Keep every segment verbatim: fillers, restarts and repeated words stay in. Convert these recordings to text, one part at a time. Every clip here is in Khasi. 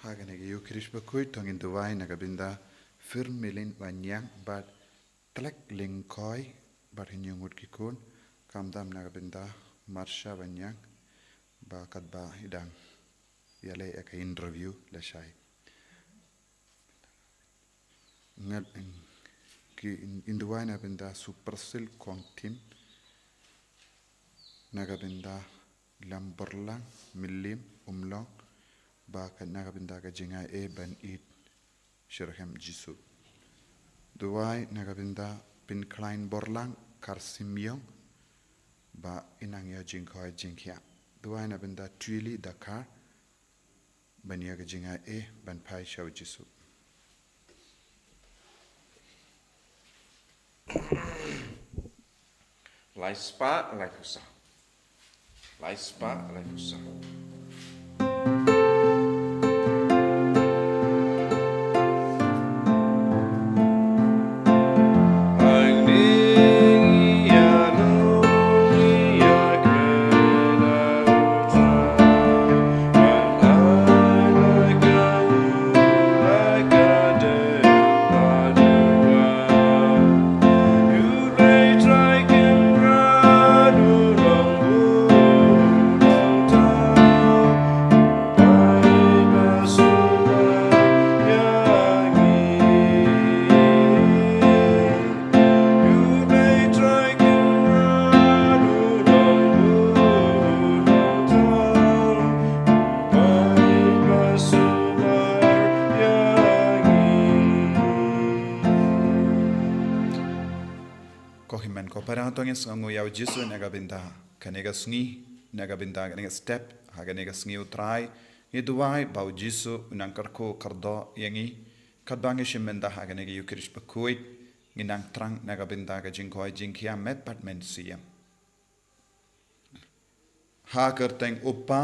Ha kane ka Ïukharist bakhuid to ngin duwai na ka bynta Firmilin Wanniang bad Tlek Lyngkhoi bad hynñiew ngut ki khun, khamtam na ka bynta Marsha Wanniang ba katba i dang ïaleh ïa ka interview lashai. Ngat ki in, in duwai na ka bynta Supersil Kongtin, na ka bynta Lamborlang Milim Umlong, ba ka na ka bynta ka jingai e ban ïeit shitrhem Jisu. Duwai na ka bynta Pynkhlain Borlang Karsimiong, ba in nang ïoh jingkhoi jingkhiah. Duwai na bynta Twili Dakar, ban ïa ka jingai e ban phai sha u Jisu. Lai spah, lai phew saw. Lai spah, lai phew saw. Ko hynmen ko para, to ngin sngewnguh ïa u Jisu na ka bynta kane ka sngi, na ka bynta kane ka step ha kane ka sngi u Trai. Ngi duwai ba u Jisu un nang kyrkhu kyrdoh ïa ngi. Katba ngi shim bynta ha kane ka Ïukharist bakhuid, ngin nang thrang na ka bynta ka jingkhoi jingkhiah met bad mynsiem. Ha ka kyrteng u Kpa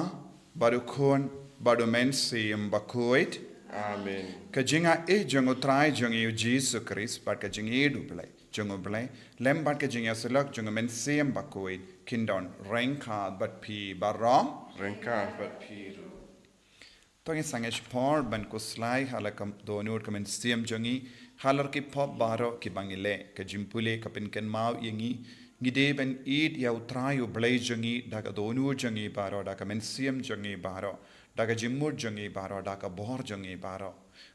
bad u Khun bad u Mynsiem Bakhuid. Amen. Ka jingai e jong u Trai jong ngi u Jisu Khrist bad ka jingïeit u Blei, jong u Blei, lem bad ka jingïasyllok jong u Mynsiem Bakhuid, kin don ryngkat bad phi baroh. Ryngkat bad phi ruh. To ngin sangeh shipor ban khuslai ha la ka dohnud ka mynsiem jong ngi halor ki pop baroh kiba ngi leh. Ka jingpule ka pynkynmaw ïa ngi, ngi dei ban ïeit ïa u Trai u Blei jong ngi da ka dohnud jong ngi baroh, da ka mynsiem jong ngi baroh, da ka jingmut jong ngi baroh, da ka bor jong ngi baroh.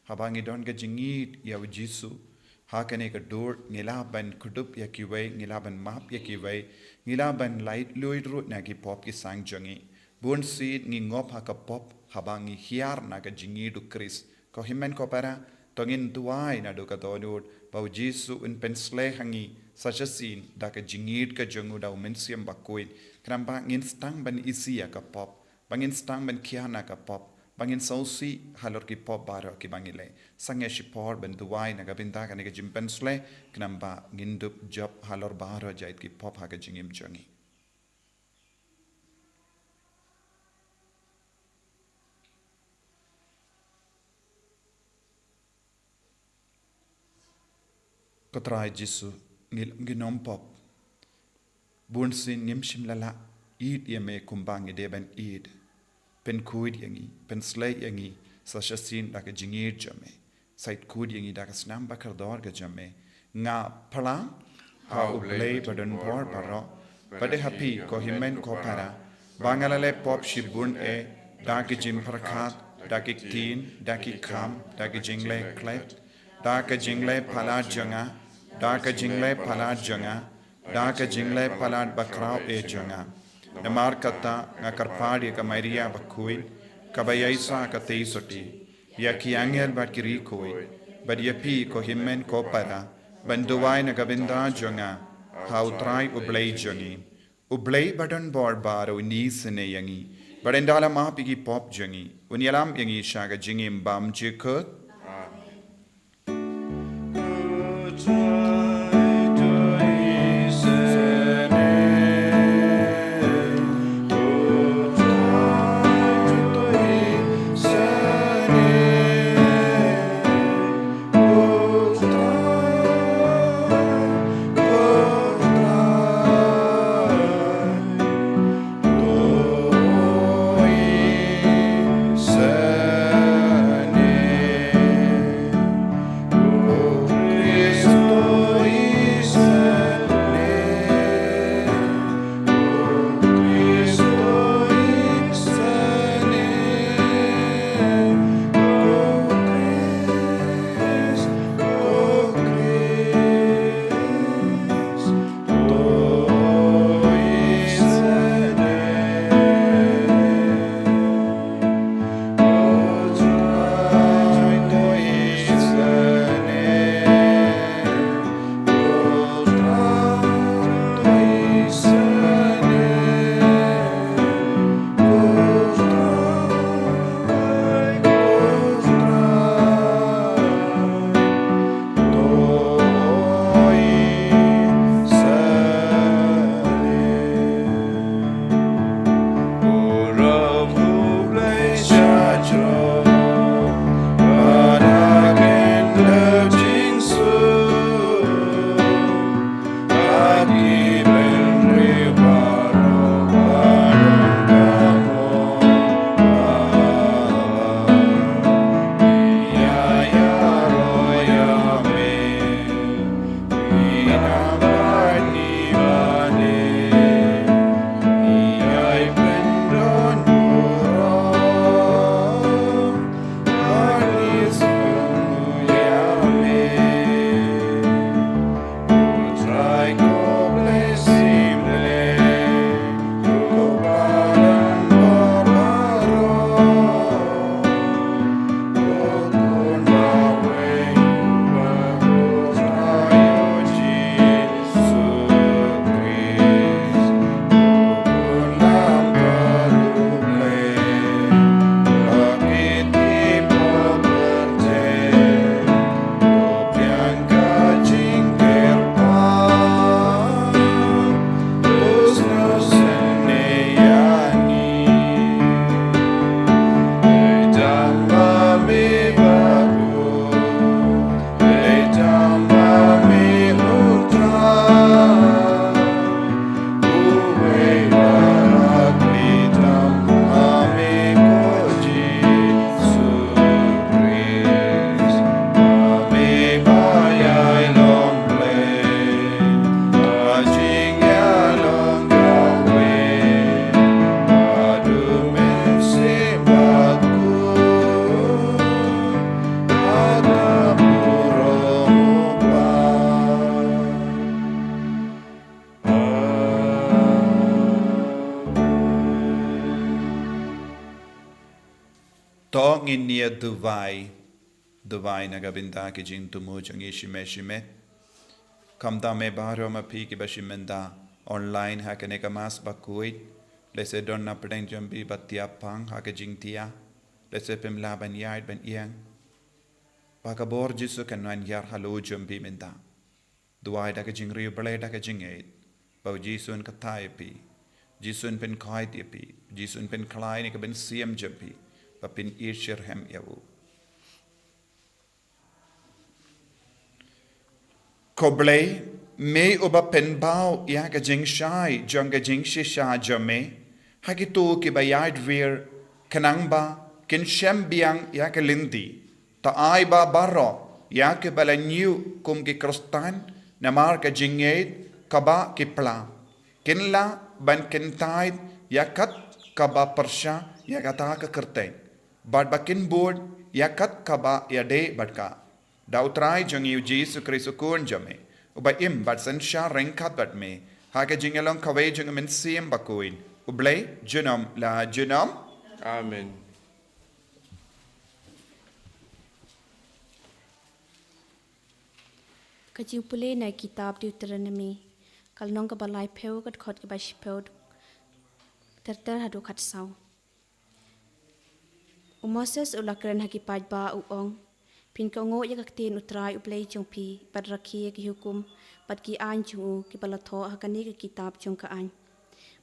Haba ngi don ka jingïeit ïa u Jisu ha kane ka dur, ngi lah ban kdup ïa kiwei, ngi lah ban map ïa kiwei, ngi lah ban laitluid ruh na ki pop ki sang jong ngi. Bun sien ngi ngop ha ka pop haba ngi hiar na ka jingïeit u Khrist. Ko hynmen ko para, to ngin duwai naduh ka dohnud ba u Jisu un pynsleh ha ngi sa shisien da ka jingïeit ka jong u da u Mynsiem Bakhuid, khnang ba ngin sdang ban isih ïa ka pop, ba ngin sdang ban khia na ka pop, ba ngin sngewsih halor ki pop baroh kiba ngi leh. Sangeh shipor ban duwai na ka bynta kane ka jingpynsleh, khnang ba ngin dup jop halor baroh jait ki pop ha ka jingim jong ngi. Ko Trai Jisu, ngi, ngi nongpop. Bun sien ngim shym la lah ïeit ïa me kumba ngi dei ban ïeit. Pynkhuid ïa ngi, pynsleh ïa ngi sa shisien da ka jingïeit jong me. Sa ïeit khuid ïa ngi da ka snam bakordor ka jong me. Nga phla ha u Blei badonbor baroh, bad ha phi ko hynmen ko para, ba nga la leh pop shibun eh, da ki jingpyrkhat, da ki ktien, da ki kam, da ki jingleh klet, da ka jingleh palat jong nga, da ka jingleh palat jong nga, da ka jingleh palat bakhraw eh jong nga. Namar kata nga kyrpad ïa ka Maria bakhuid, kaba ïaishah ka tei sotti, ïa ki angel bad ki riewkhuid, bad ïa phi ko hynmen ko para, ban duwai na ka bynta jong nga ha u Trai u Blei jong ngi. U Blei badonbor baroh un isynei ïa ngi, bad un da la map ïa ki pop jong ngi, un ïalam ïa ngi sha ka jingim bymjukut. Ngin ïa duwai, duwai na ka bynta ki jingthmu jong ngi shime shime. Khamtam ïa baroh ma phi kiba shim bynta online ha kane ka Mass bakhuid. Lehse don na pdeng jong phi ba thiah pang ha ka jingthiah. Lehse phim lah ban ïaid ban ïeng. Ba ka bor Jisu kan wan hiar halor jong phi mynta. Duwai da ka jingriewblei da ka jingngeit. Ba u Jisu un kyrteng ïa phi. Jisu un pynkhuid ïa phi. Jisu un pynkhlaiñ ïa ka mynsiem jong phi. Ba phin ïeit shitrhem ïa u. Ko Blei, me uba pynpaw ïa ka jingshai jong ka jingshisha jong me ha kito kiba ïaid wir, khnang ba kin shem biang ïa ka lynti. To ai ba baroh ïa kiba la ñiew kum ki Khristan namar ka jingngeit kaba ki pla, kin lah ban kyntait ïa kat kaba pyrshah ïa kata ka kyrteng, bad ba kin bud ïa kat kaba ïadei bad ka. Da u Trai jong ngi u Jisu Khrist u Khun jong me, uba im bad synshar ryngkat bad me ha ka jingïalong kawei jong u Mynsiem Bakhuid, U Blei junom la junom. Amen. Ka jingpule na kitab Deuteronomi, ka lynnong kaba laiphew, ka dkhot kaba shiphew ter ter haduh khatsaw. U Moses u la kren ha ki paidbah u ong, phin kohnguh ïa ka ktien U Trai U Blei jong phi, bad rakhe ïa ki hukum bad ki aiñ jong u kiba la thoh ha kane ka kitab jong ka aiñ.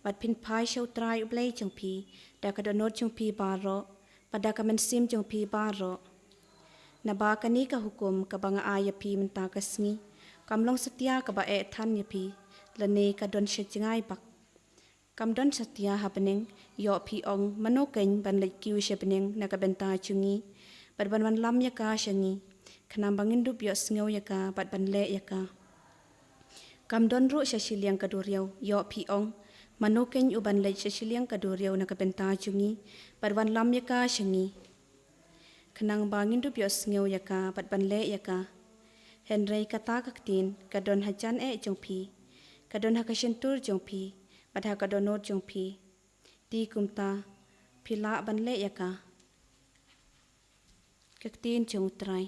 Bad phin phai sha U Trai U Blei jong phi da ka dohnud jong phi baroh bad da ka mynsiem jong phi baroh. Naba kane ka hukum kaba nga ai ïa phi mynta ka sngi kam long satia kaba eh than ïa phi, lane ka don sha jngai bak. Kam don satia ha bneng, ïoh phi ong, mano keiñ ban leit kiew sha bneng na ka bynta jong ngi bad ban wanlam ïa ka sha ngi, khnang ba ngin dup ïohsngew ïa ka bad ban leh ïa ka. Kam don ruh sha shiliang ka duriaw, ïoh phi ong, mano keiñ u ban leit sha shiliang ka duriaw na ka bynta jong ngi bad wanlam ïa ka sha ngi, khnang ba ngin dup ïohsngew ïa ka bad ban leh ïa ka. Hynrei kata ka ktien ka don hajan eh jong phi, ka don ha ka shyntur jong phi bad ha ka dohnud jong phi. Te kumta phi lah ban leh ïa ka. Ka ktien jong U Trai.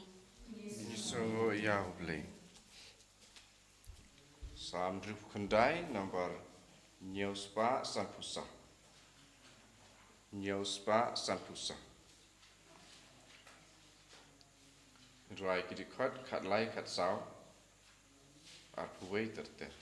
Ngi sngewnguh ïa U Blei. Salm hynriewphew khyndai, nambar hynñiew spah sanphew saw. Hynñiew spah sanphew saw. Rwai ki dkhot khatlai, khatsaw, arphew wei ter ter.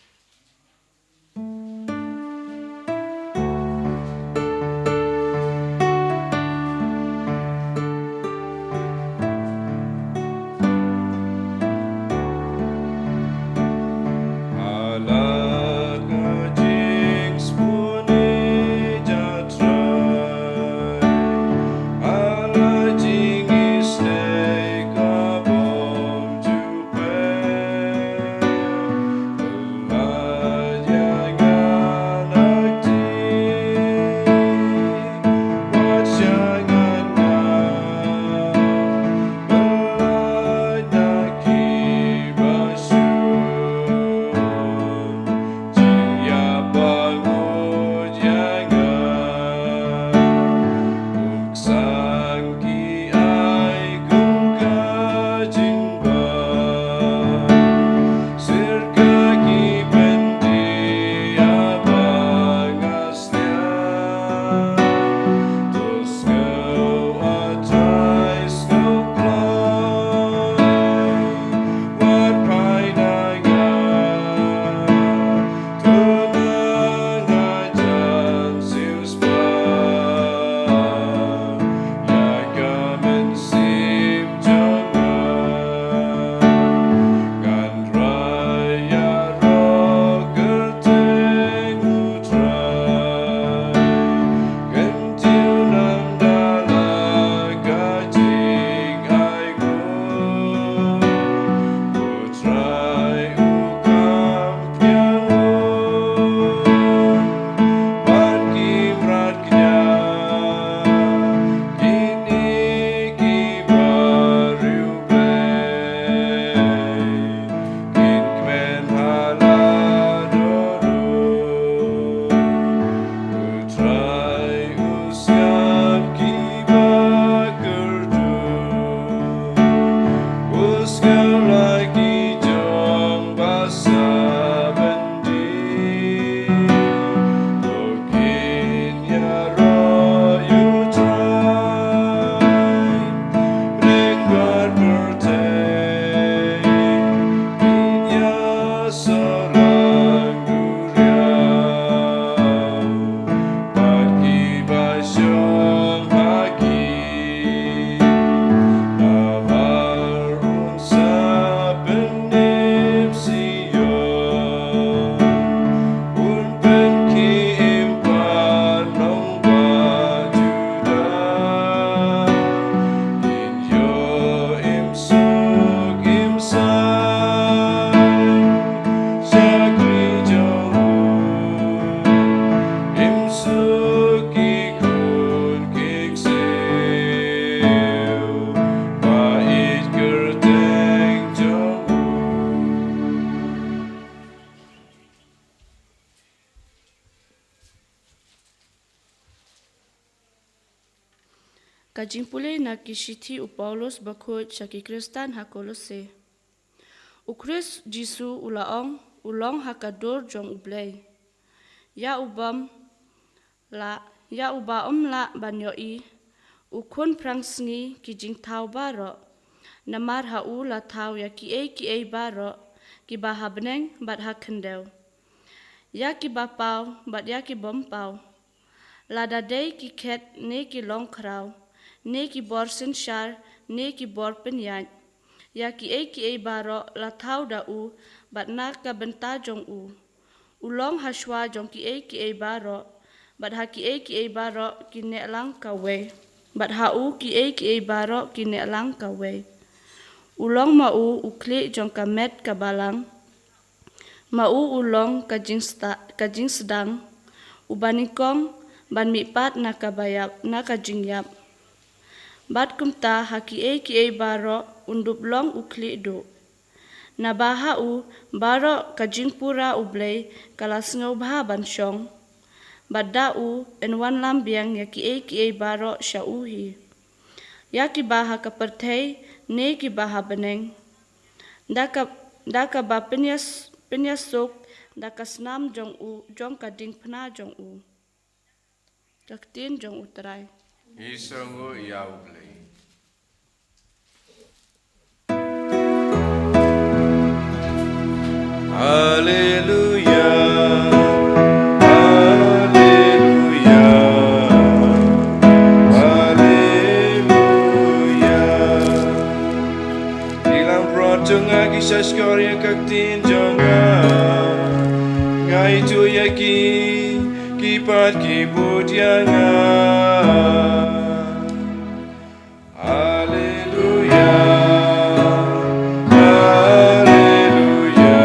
Skala ki jong ba sa byndi, to kin ïaroh ïa U Trai. Ring bad pyrthei kin ïa sa lang duriaw. Bad kiba shong ha ki, namar un sa pynim sha ïing, un pynkhie im pat nongbah Judah. Kin ïoh im suk im saiñ shakri jong u, im suk ki khun ki ksiew ba ïeit kyrteng jong u. Ka jingpule na ki shithi u Paulus bakhuid sha ki Khristan ha Kolose. U Khrist Jisu u la ong, u long ha ka dur jong U Blei. Ïa u bym lah, ïa uba ym lah ban ïohi, u khun phrang sngi ki jingthaw baroh. Namar ha u la thaw ïa kiei kiei baroh, kiba ha bneng bad ha khyndew, ïa kiba paw bad ïa ki bym paw. Lada dei ki khet ne ki long khraw, ne ki bor synshar ne ki bor pynïaid, ïa kiei kiei baroh la thaw da u bad na ka bynta jong u. U long ha shuwa jong kiei kiei baroh, bad ha kiei kiei baroh ki neh lang kawei, bad ha u kiei kiei baroh ki neh lang kawei. U long ma u u khlieh jong ka met ka balang, ma u u long ka jingsta-, ka jingsdang, uba nyngkong ban mihpat na kaba ïap, na ka jingïap. Bad kumta ha kiei kiei baroh un dup long u khlieh duh. Naba ha u baroh ka jingpura U Blei ka la sngewbha ban shong. Bad da u yn wanlam biang ïa kiei kiei baroh sha u hi. Ïa kiba ha ka pyrthei ne kiba ha bneng. Da ka, da kaba pynïas-, pynïasuk da ka snam jong u, jong ka diengphna jong u. Ka ktien jong U Trai. Ngi sngewnguh ïa U Blei. Haleluya, haleluya, haleluya. Ki langbrot jong nga ki sa shkor ïa ka ktien jong nga. Nga ithuh ïa ki, ki pat ki bud ïa nga. Haleluya, haleluya,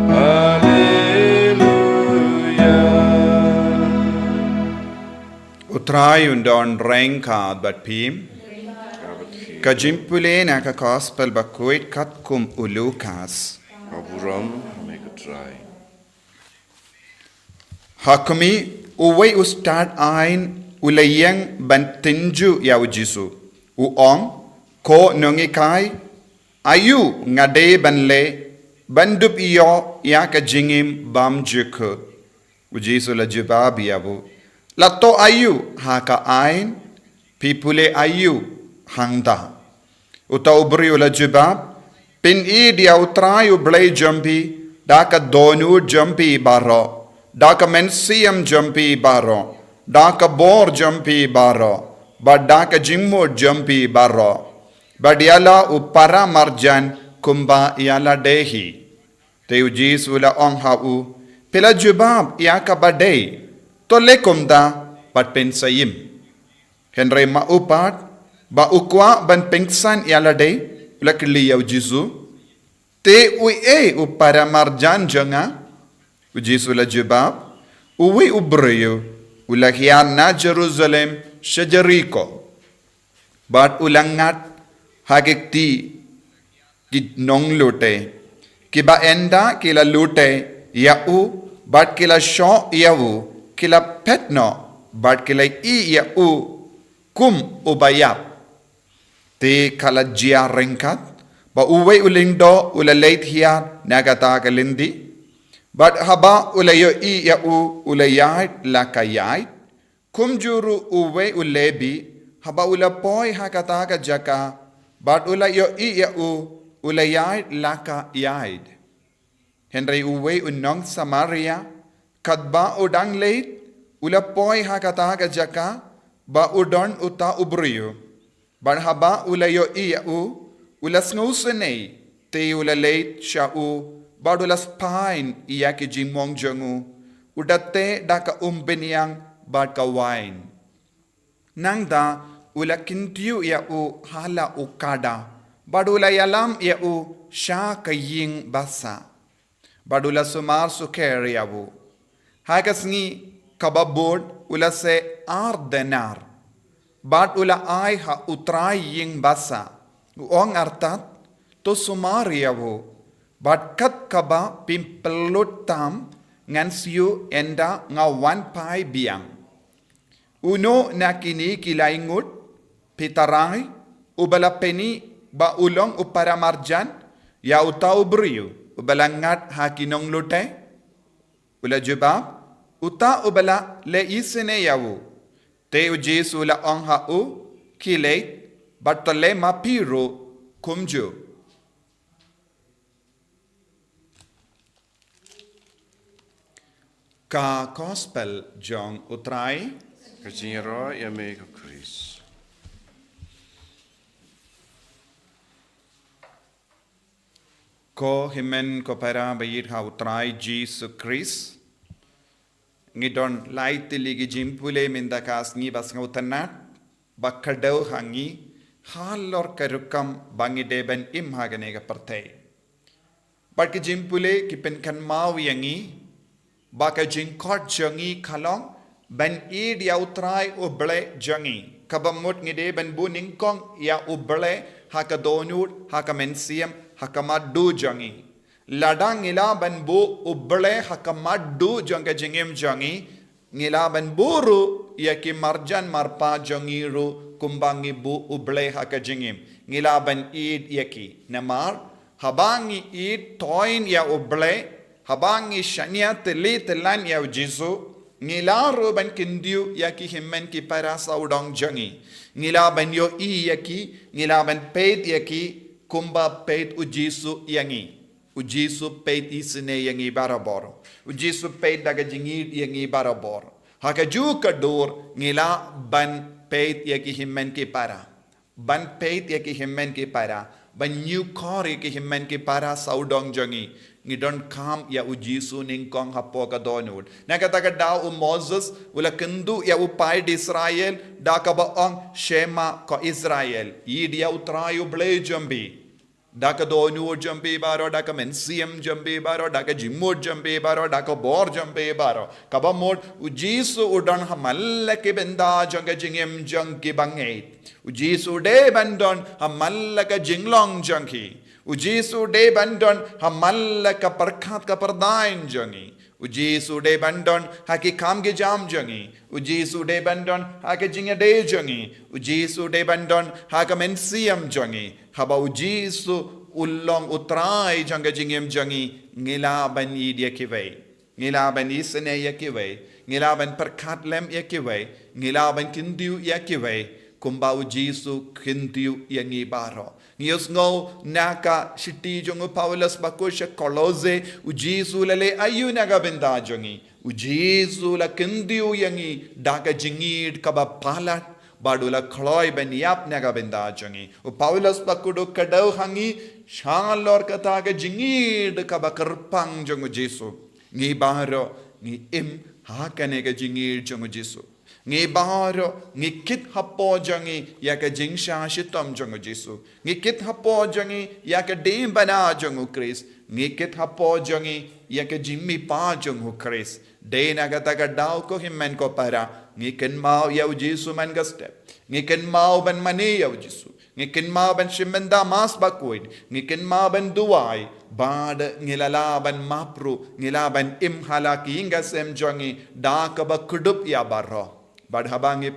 haleluya. U Trai un don ryngkat bad phi. Ka jingpule na ka Gospel bakhuid katkum u Lukas. Ka burom ha me ko Trai. Ha khmih, uwei u stad aiñ u la ïeng ban tynjuh ïa U Jisu. U ong, Ko Nonghikai, aïu nga dei ban leh ban dup ïoh ïa ka jingim bymjukut? U Jisu la jubab ïa u, La to aïu ha ka aiñ? Phi pule aïu hangta? Uta u briew u la jubab, Phin ïeit ïa U Trai U Blei jong phi da ka dohnud jong phi baroh, da ka mynsiem jong phi baroh, da ka bor jong phi baroh, bad da ka jingmut jong phi baroh, bad ïa la u para marjan kumba ïa lade hi. Te U Jisu u la ong ha u, Phi la jubab ïa kaba dei, to leh kumta bad phin sa im. Hynrei ma u pat, ba u kwah ban pynksan ïa lade, u la kylli ïa U Jisu, Te uei u para marjan jong nga? U Jisu u la jubab, Uwei u briew u la hiar na Jerusalem sha Jeriko, bad u la ngat ha ki kti ki nonglute. Kiba ynda ki la lute ïa u bad ki la shoh ïa u, ki la phet noh bad ki la ïeh ïa u kum uba ïap. Te ka la jia ryngkat ba uwei u lyngdoh u la leit hiar na kata ka lynti. Bad haba u la ïohi ïa u, u la ïaid la ka ïaid. Kumjuh ruh uwei u Lebi, haba u la poi ha kata ka jaka bad u la ïohi ïa u, u la ïaid la ka ïaid. Hynrei uwei u nong Samaria, katba u dang leit, u la poi ha kata ka jaka ba u don uta u briew. Bad haba u la ïohi ïa u, u la sngewsynei, te u la leit sha u bad u la spaiñ ïa ki jingmong jong u. U da teh da ka umphniang bad ka waiñ. Nangta u la kyntiew ïa u ha la u kada bad u la ïalam ïa u sha ka ïing basa. Bad u la sumar sukher ïa u. Ha ka sngi kaba bud u la seh ar denar. Bad u la ai ha u trai ïing basa, u ong, artat, to sumar ïa u. Bad kat kaba phim pynlut tam, ngan siew ynda nga wan phai biang. Uno na kine ki lai ngut phi tharai uba la pyni ba u long u paramarjan ïa uta u briew uba la ngat ha ki nonglute? U la jubab, uta uba la leh isynei ïa u. Te U Jisu u la ong ha u, khie leit bad to leh ma phi ruh kumjuh. Ka Gospel jong U Trai. Ka jingïaroh ïa me ko Khrist. Ko hynmen ko para ba ïeit ha U Trai Jisu Khrist. Ngi don lai tylli ki jingpule mynta ka sngi ba sngewtynnat, ba kdew ha ngi halor ka rukom ba ngi dei ban im ha kane ka pyrthei. Bad ki jingpule ki pynkynmaw ïa ngi ba ka jingkhot jong ngi ka long ban ïeit ïa U Trai U Blei jong ngi. Kaba mut ngi dei ban buh nyngkong ïa U Blei ha ka dohnud, ha ka mynsiem, ha ka matduh jong ngi. Lada ngi lah ban buh U Blei ha ka matduh jong ka jingim jong ngi, ngi lah ban buh ruh ïa ki marjan marpa jong ngi ruh kumba ngi buh U Blei ha ka jingim. Ngi lah ban ïeit ïa ki. Namar haba ngi ïeit toiñ ïa U Blei, haba ngi shaniah tylli tyllan ïa U Jisu, ngi lah ruh ban kyntiew ïa ki hynmen ki para sawdong jong ngi. Ngi lah ban ïohi ïa ki, ngi lah ban peit ïa ki kumba peit U Jisu ïa ngi. U Jisu peit isynei ïa ngi barabor. U Jisu peit da ka jingïeit ïa ngi barabor. Ha kajuh ka dur ngi lah ban peit ïa ki hynmen ki para. Ban peit ïa ki hynmen ki para. Ban ñiewkor ïa ki hynmen ki para sawdong jong ngi. Ngi donkam ïa U Jisu nyngkong hapoh ka dohnud. Na kata ka daw u Moses u la kynduh ïa u paid Israel da kaba ong, Shema ko Israel. Ïeit ïa U Trai U Blei jong phi da ka dohnud jong phi baroh, da ka mynsiem jong phi baroh, da ka jingmut jong phi baroh, da ka bor jong phi baroh. Kaba mut U Jisu u don ha man la ki bynta jong ka jingim jong ki bangeit. U Jisu u dei ban don ha man la ka jinglong jong ki. U Jisu u dei ban don ha man la ka pyrkhat ka pyrdaiñ jong ngi. U Jisu u dei ban don ha ki kam ki jam jong ngi. U Jisu u dei ban don ha ka jingïadei jong ngi. U Jisu u dei ban don ha ka mynsiem jong ngi. Haba U Jisu u long U Trai jong ka jingim jong ngi, ngi lah ban ïeit ïa kiwei. Ngi lah ban isynei ïa kiwei. Ngi lah ban pyrkhat lem ïa kiwei. Ngi lah ban kyntiew ïa kiwei kumba U Jisu kyntiew ïa ngi baroh. Ngi ïohsngew na ka shithi jong u Paulus ba kut sha Kolose, U Jisu u la leh aïu na ka bynta jong ngi? U Jisu u la kyntiew ïa ngi da ka jingïeit kaba palat, bad u la kloi ban ïap na ka bynta jong ngi. U Paulus ba kut u kdew ha ngi shalor kata ka jingïeit kaba kyrpang jong U Jisu. Ngi baroh ngi im ha kane ka jingïeit jong U Jisu. Ngi baroh ngi kit hapoh jong ngi ïa ka jingshah shitom jong U Jisu. Ngi kit hapoh jong ngi ïa ka diengphna jong U Khrist. Ngi kit hapoh jong ngi ïa ka jingmihpat jong U Khrist. Dei na kata ka daw ko hynmen ko para, ngi kynmaw ïa U Jisu man ka step. Ngi kynmaw ban mane ïa U Jisu. Ngi kynmaw ban shim bynta Mass bakhuid. Ngi kynmaw ban duwai. Bad ngi la lah ban map ruh. Ngi lah ban im ha la ki ïing ki sem jong ngi da kaba kdup ïa baroh. Bad haba ngi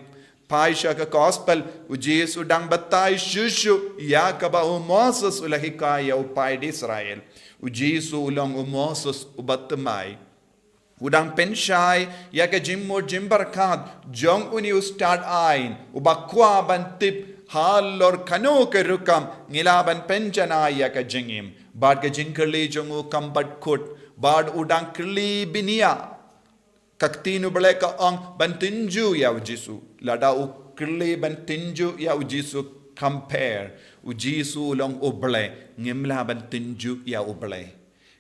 Phai sha ka gospel, u Jisu u dang batai shuh shuh ïa kaba u Moses u la hikai ïa u paid Israel. U Jisu u long u Moses uba thymmai. U dang pynshai ïa ka jingmut jingpyrkhat jong une u stad aiñ, uba kwah ban tip halor kano ka rukom ngi lah ban pynjanai ïa ka jingim. Bad ka jingkylli jong u kam bat kut, bad u dang kylli bniah. Ka ktien U Blei ka ong ban tynjuh ïa u Jisu. Lada u kylli ban tynjuh ïa u Jisu, compare, u Jisu u long U Blei, ngim lah ban tynjuh ïa U Blei.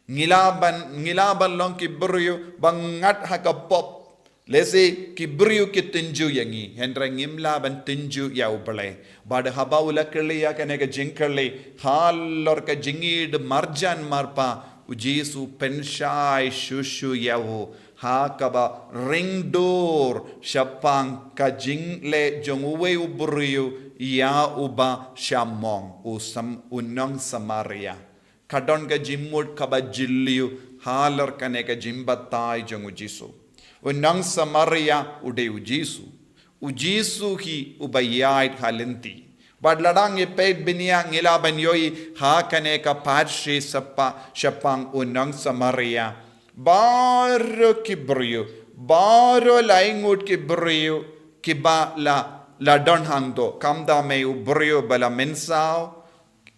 Ngi lah ban, ngi lah ban long ki briew ba ngat ha ka pop. Lehse ki briew ki tynjuh ïa ngi, hynrei ngim lah ban tynjuh ïa U Blei. Bad haba u la kylli ïa kane ka jingkylli halor ka jingïeit marjan marpa, u Jisu u pynshai shuh shuh ïa u ha kaba ring dur shaphang ka jingleh jong uwei u briew ïa uba shymmong, u Sam-, u nong Samaria. Ka don ka jingmut kaba jylliew halor kane ka jingbatai jong u Jisu. U nong Samaria u dei u Jisu. U Jisu hi uba ïaid ha lynti. Bad lada ngi peit bniah ngi lah ban ïohi ha kane ka parshi sapa shaphang u nong Samaria. Baroh ki briew, baroh laingut ki briew kiba la, la don hangto. Kam da mei u briew ba la mynsaw,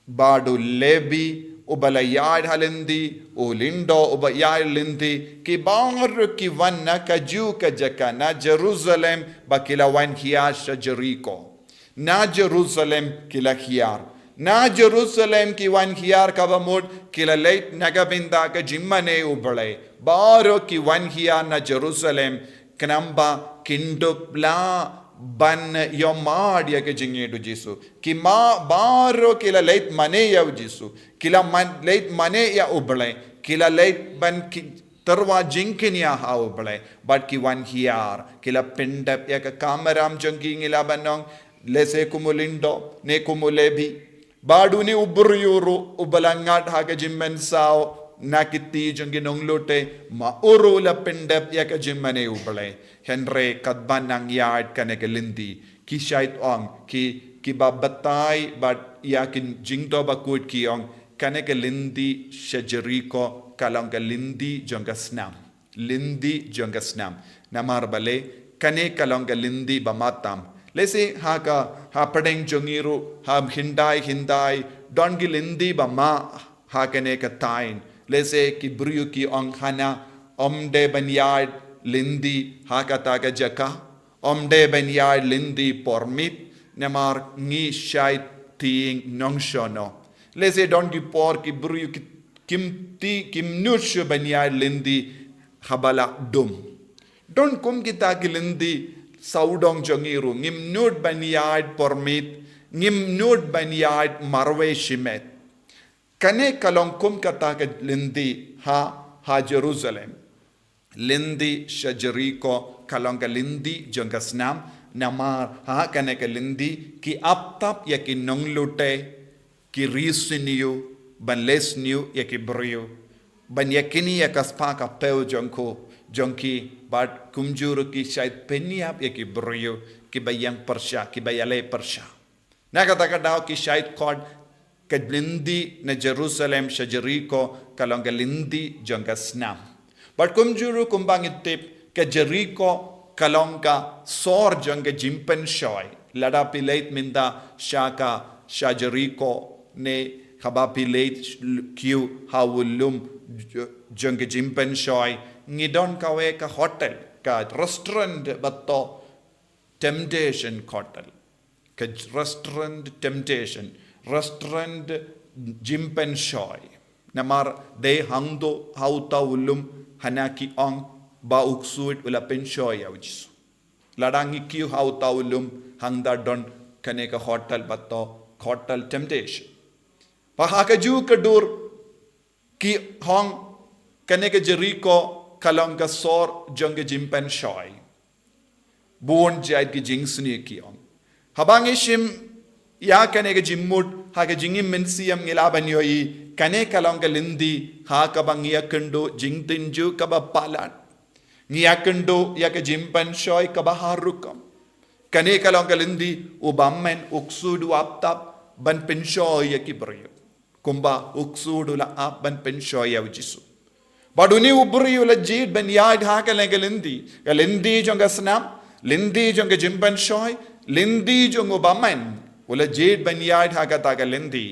bad u Lebi uba la ïaid ha lynti, u lyngdoh uba ïaid lynti, ki baroh ki wan na kajuh ka jaka, na Jerusalem ba ki la wan hiar sha Jeriko. Na Jerusalem ki la hiar. Na Jerusalem ki wan hiar kaba mut ki la leit na ka bynta ka jingmane U Blei. Baroh ki wan hiar na Jerusalem, khnang ba kin dup lah ban ïohmad ïa ka jingïeit u Jisu. Ki ma-, baroh ki la leit mane ïa u Jisu. Ki la man-, leit mane ïa U Blei. Ki la leit ban ki tyrwa jingkñia ha U Blei. Bad ki wan hiar. Ki la pyndep ïa ka kamram jong ki, ngi lah ban ong, lehse kum u lyngdoh ne kum u Lebi. Bad une u briew ruh uba la ngat ha ka jingmynsaw na ki kti jong ki nonglute, ma u ruh u la pyndep ïa ka jingmane U Blei. Hynrei katba nang ïaid kane ka lynti, ki shait ong, ki, kiba batai bad ïa ki jingthoh bakhuid ki ong, kane ka lynti sha Jeriko ka long ka lynti jong ka snam. Lynti jong ka snam. Namar balei, kane ka long ka lynti ba ma tam. Lehse ha ka, ha pdeng jong ngi ruh, ha hyndai hyndai, don ki lynti ba ma ha kane ka thaiñ. Lehse ki briew ki ong hana, ym dei ban ïaid lynti ha kata ka jaka. Ym dei ban ïaid lynti por miet, namar ngi shait tieng nongshong noh. Lehse don ki por ki briew ki, kim ti, kim nud shuh ban ïaid lynti haba la dum. Don kum kita ki lynti sawdong jong ngi ruh, ngim nud ban ïaid por miet, ngim nud ban ïaid marwei shimet. Kane ka long kum kata ka lynti ha, ha Jerusalem. Lynti sha Jeriko ka long ka lynti jong ka snam, namar ha kane ka lynti ki ap tap ïa ki nonglute, ki ri sniew, ban leh sniew ïa ki briew, ban ïa kñia ïa ka spah ka phew jong ko, jong ki, bad kumjuh ruh ki shait pynïap ïa ki briew kiba ïeng pyrshah, kiba ïaleh pyrshah. Na kata ka daw ki shait khot ka lynti na Jerusalem sha Jeriko ka long ka lynti jong ka snam. Bad kumjuh ruh kumba ngi tip ka Jeriko ka long ka sor jong ka jingpynshoi. Lada phi leit mynta sha ka, sha Jeriko ne haba phi leit kiew ha u lum j-, jong ka jingpynshoi, ngi don kawei ka hotel, ka restaurant ba toh Temptation Hotel. Ka restaurant Temptation, restaurant jingpynshoi. Namar dei hangto ha uta u lum hana ki ong ba u ksuid u la pynshoi ïa u Jisu. Lada ngi kiew ha uta u lum hangta don kane ka hotel ba toh Hotel Temptation. Ba ha kajuh ka dur ki ong kane ka Jeriko ka long ka sor jong ka jingpynshoi. Bun jait ki jingsniew ki ong. Haba ngi shim ïa kane ka jingmut ha ka jingim mynsiem ngi lah ban ïohi kane ka long ka lynti ha kaba ngi ïakynduh jingtynjuh kaba palat. Ngi ïakynduh ïa ka jingpynshoi kaba har rukom. Kane ka long ka lynti u bymman u ksuid u ap tap ban pynshoi ïa ki briew. Kumba u ksuid u la ap ban pynshoi ïa u Jisu. Bad une u briew u la jied ban ïaid ha kane ka lynti. Ka lynti jong ka snam, lynti jong ka jingpynshoi, lynti jong u bymman. U la jied ban ïaid ha kata ka lynti.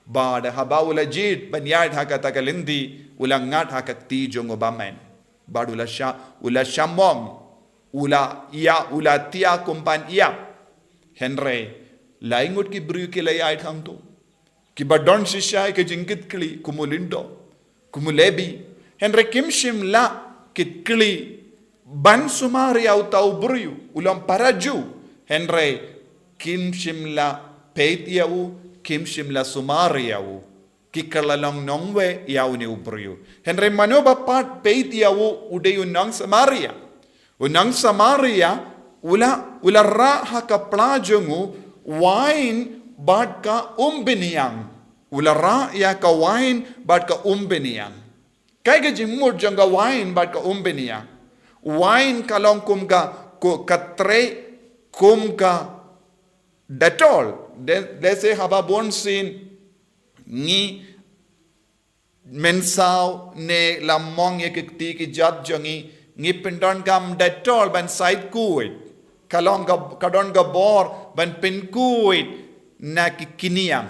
Bad haba u la jied ban ïaid ha kata ka lynti, u la ngat ha ka kti jong u bymman. Bad u la sha, u la shamong, u la ïa, u la tia kum ban ïap. Hynrei, lai ngut ki briew ki la ïaid hangto. Kiba don shisha ïa ka jingkitkhlieh kum u Lindor, kum u Lebi. Hynrei kim shym la kitkhlieh ban sumar ïa uta u briew, u long para Jiw. Hynrei kim shym la peit ïa u, kim shym la sumar ïa u. Ki kylla long nongwei ïa une u briew. Hynrei mano ba pat peit ïa u, u dei u nong Samaria. U nong Samaria, u la, u la rah ha ka pla jong u, wain bad ka umbynïang. U la rah ïa ka wain bad ka umbynïang. Kaei ka jingmut jong ka wain bad ka umbynïang. Wain ka long kum ka, ko ka trei, kum ka Dettol. De, lehse haba bun sien ngi mynsaw ne la mong ïa ki kti ki jait jong ngi, ngi pyndonkam Dettol ban sait khuid. Ka long ka, ka don ka bor ban pynkhuid na ki kynïang.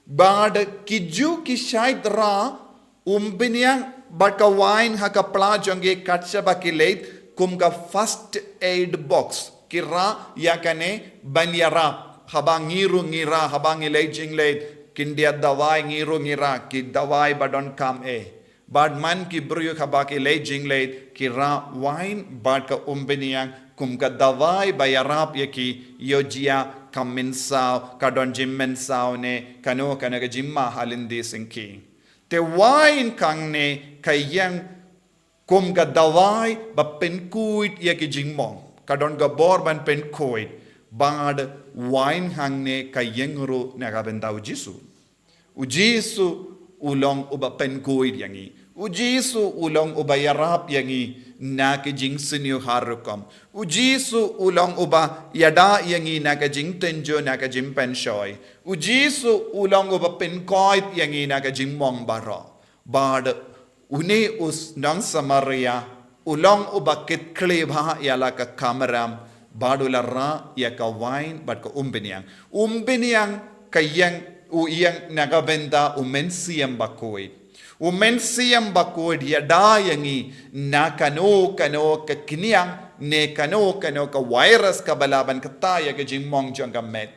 Bad ki Jiw ki shait rah umbynïang bad ka wain ha ka pla jong ki kat shaba ki leit kum ka first aid box. Ki rah ïa kane ban ïarap. Haba ngi ruh ngi rah, haba ngi leit jingleit, khyndiat dawai ngi ruh ngi rah, ki dawai ba donkam eh. Bad man ki briew haba ki leit jingleit, ki rah wain bad ka umbynïang kum ka dawai ba ïarap ïa ki, ïoh jia ka mynsaw, ka don jingmynsaw ne kano kano ka jingma ha lynti syngkien. Te wain hangne ka ïeng kum ka dawai ba pynkhuid ïa ki jingmong. Ka don ka bor ban pynkhuid. Bad wain hangne ka ïeng ruh na ka bynta u Jisu. U Jisu u long uba pynkhuid ïa ngi. U Jisu u long uba ïarap ïa ngi na ki jingsniew har rukom. U Jisu u long uba ïada ïa ngi na ka jingtynjuh, na ka jingpynshoi. U Jisu u long uba pynkhuid ïa ngi na ka jingmong baroh. Bad une u nong Samaria u long uba kitkhlieh bha ïa la ka kamram, bad u la rah ïa ka wain bad ka umbynïang. Umbynïang ka ïeng, u ïeng na ka bynta u Mynsiem Bakhuid. U Mynsiem Bakhuid ïada ïa ngi na kano kano ka kynïang ne kano kano ka virus kaba lah ban kata ïa ka jingmong jong ka met.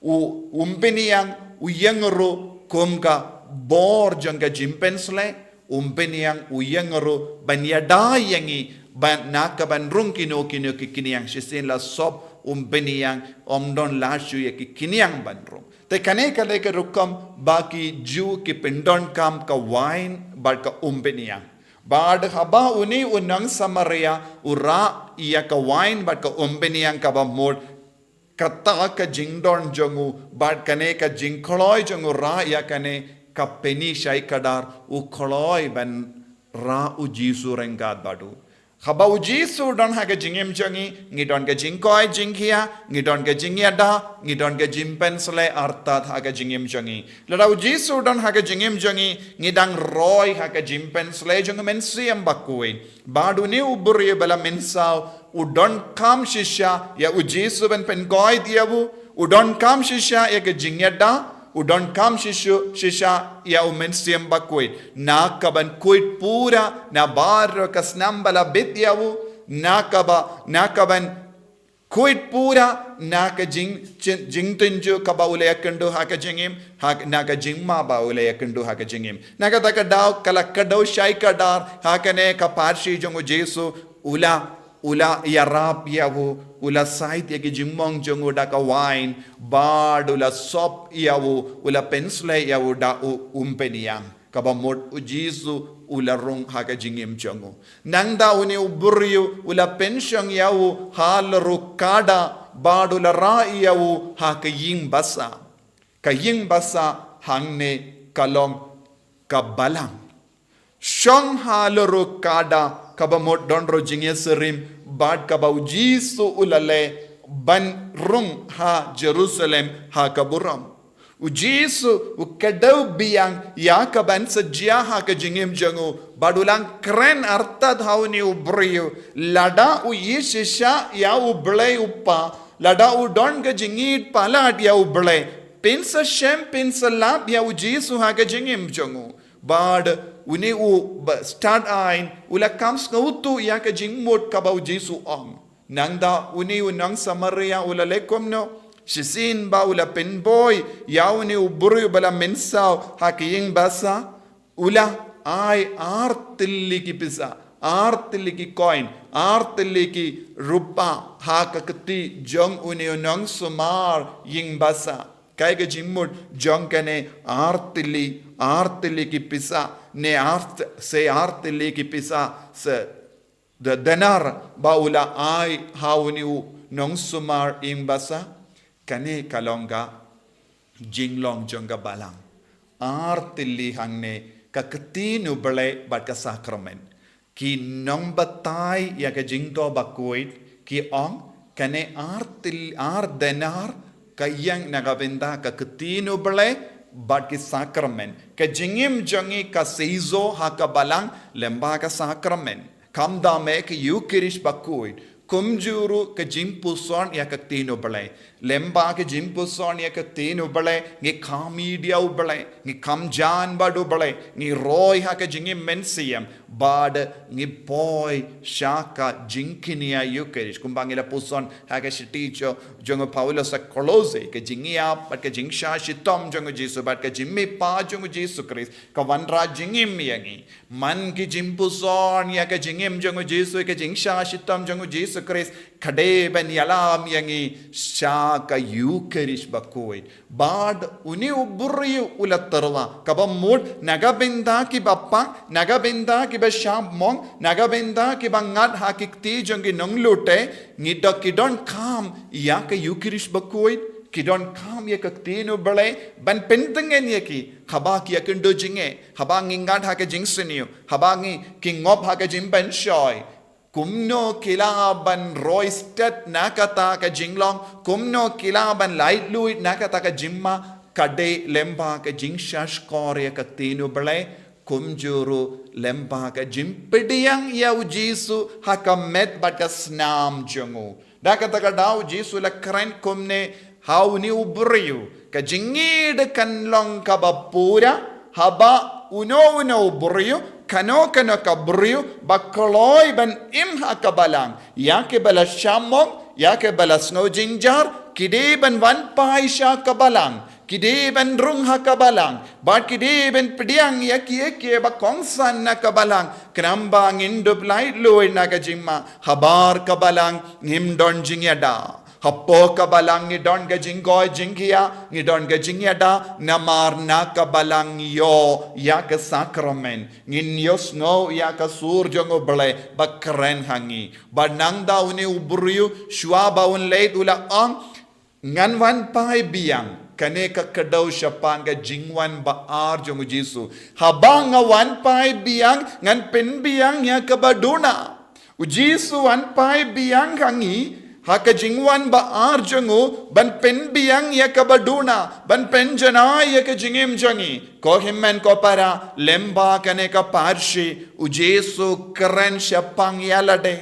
U, umbynïang u ïeng ruh kum ka bor jong ka jingpynsleh, umbynïang u ïeng ruh ban ïada ïa ngi, ban na ka ban rung kino kino ki kynïang. Shisien la sop umbynïang, ym don lashai ïa ki kynïang ban rung. Te kane ka dei ka rukom ba ki Jiw ki pyndonkam ka wain bad ka umbynïang. Bad haba une u nong Samaria u rah ïa ka wain bad ka umbynïang kaba mut, kata ka jingdon jong u, bad kane ka jingkloi jong u rah ïa kane ka pyni shai kdar u kloi ban rah u Jisu ryngkat bad u. Haba u Jisu u don ha ka jingim jong ngi, ngi don ka jingkoit jingkhiah, ngi don ka jingïada, ngi don ka jingpynsleh artat ha ka jingim jong ngi. Lada u Jisu u don ha ka jingim jong ngi, ngi dang roi ha ka jingpynsleh jong u Mynsiem Bakhuid. Bad une u briew ba la mynsaw, u donkam shisha ïa u Jisu ban pynkhuid ïa u, u donkam shisha ïa ka jingïada, u donkam shisha, shisha ïa u Mynsiem Bakhuid. Na ka ban khuid pura, na baroh ka snam ba la bit ïa u, na kaba, na ka ban khuid pura, na ka jing, jing, jingtynjuh kaba u la ïakynduh ha ka jingim, ha, na ka jingma ba u la ïakynduh ha ka jingim. Na kata ka daw, ka la kdew shai kdar, ha kane ka pyrshah jong u Jisu, u la, u la ïarap ïa u, u la sait ïa ki jingmong jong u da ka wain, bad u la sop ïa u, u la pynsleh ïa u da u umbynïang. Kaba mut u Jisu u la rung ha ka jingim jong u. Nangta une u briew u la pynshong ïa u halor u kada bad u la rah ïa u ha ka ïing basa. Ka ïing basa hangne ka long ka balang. Shong halor u kada kaba mut don ruh jingïasyriem bad kaba u Jisu u la leh ban rung ha Jerusalem ha ka burom. U Jisu u kdew biang ïa ka ban sa jia ha ka jingim jong u, bad u la kren artat ha une u briew, lada u ïeit shisha ïa U Blei U Kpa, lada u don ka jingïeit palat ïa U Blei, phin sa shem, phin sa lap ïa u Jisu ha ka jingim jong u. Bad une u ba stad aiñ u la kham sngewthuh ïa ka jingmut kaba u Jisu u ong. Nangta une u nong Samaria u la leh kumno? Shisien ba u la pynbor ïa une u briew ba la mynsaw ha ka ïing basa, u la ai ar tylli ki pisa, ar tylli ki coin, ar tylli ki rupa ha ka kti jong une u nongsumar ïing basa. Kaei ka jingmut jong kane ar tylli, ar tylli ki pisa, ne ar t-, se ar tylli ki pisa, se de-, denar ba u la ai ha une u nongsumar ïing basa? Kane ka long ka jinglong jong ka balang. Ar tylli hangne ka ktien U Blei bad ka sakramen. Ki nongbatai ïa ka jingthoh bakhuid ki ong, kane ar tyl-, ar denar ka ïeng na ka bynta ka ktien U Blei bad ki sakramen. Ka jingim jong ngi ka seisoh ha ka balang lyngba ka sakramen. Khamtam eh ka Eukharist bakhuid, kumjuh ruh ka jingpuson ïa ka ktien U Blei. Lyngba ka jingpuson ïa ka ktien U Blei, ngi kham ïeit ïa U Blei, ngi kham jan bad U Blei, ngi roi ha ka jingim mynsiem, bad ngi poi sha ka jingkñia Eukharist. Kumba ngi la puson ha ka shithi jo-, jong u Paulus ha Kolose, ka jingïap bad ka jingshah shitom jong u Jisu bad ka jingmihpat jong u Jisu Khrist ka wanrah jingim ïa ngi. Man ki jingpuson ïa ka jingim jong u Jisu, ka jingshah shitom jong u Jisu Khrist, ka dei ban ïalam ïa ngi sha ka Eukharist bakhuid. Bad une u briew u la tyrwa, kaba mut na ka bynta kiba pang, na ka bynta kiba shah mong, na ka bynta kiba ngat ha ki kti jong ki nonglute, ngi don, ki donkam ïa ka Eukharist bakhuid, ki donkam ïa ka ktien U Blei ban pyntngen ïa ki, haba ki ïakynduh jingeh, haba ngi ngat ha ka jingsniew, haba ngi, ki ngop ha ka jingpynshoi. Kumno ki lah ban roi stet na kata ka jinglong, kumno ki lah ban laitluid na kata ka jingma, ka dei lyngba ka jingshahshkor ïa ka ktien U Blei, kumjuh ruh lyngba ka jingpdiang ïa u Jisu ha ka met bad ka snam jong u. Da kata ka daw u Jisu u la kren kumne ha une u briew, ka jingïeit kan long kaba pura, haba uno uno u briew, kano kano ka briew, ba kloi ban im ha ka balang, ïa kiba la shah mong, ïa kiba la sngew jynjar, ki dei ban wan phai sha ka balang, ki dei ban rung ha ka balang, bad ki dei ban pdiang ïa kiei kiei ba kongsan na ka balang, khnang ba ngin dup laitluid na ka jingma, habar ka balang ngim don jingïada. Hapoh ka balang ngi don ka jingkoit jingkhiah, ngi don ka jingïada, namar na ka balang ngi ïoh ïa ka sakramen, ngin ïohsngew ïa ka sur jong U Blei ba kren ha ngi. Bad nangta une u briew, shuwa ba un leit u la ong, ngan wan phai biang. Kane ka kdew shaphang ka jingwan ba ar jong u Jisu. Haba nga wan phai biang, ngan pynbiang ïa kaba duna. U Jisu wan phai biang ha ngi, ha ka jingwan ba ar jong u, ban pynbiang ïa kaba duna, ban pynjanai ïa ka jingim jong ngi. Ko hynmen ko para, lyngba kane ka pharshi, u Jisu kren shaphang ïa lade.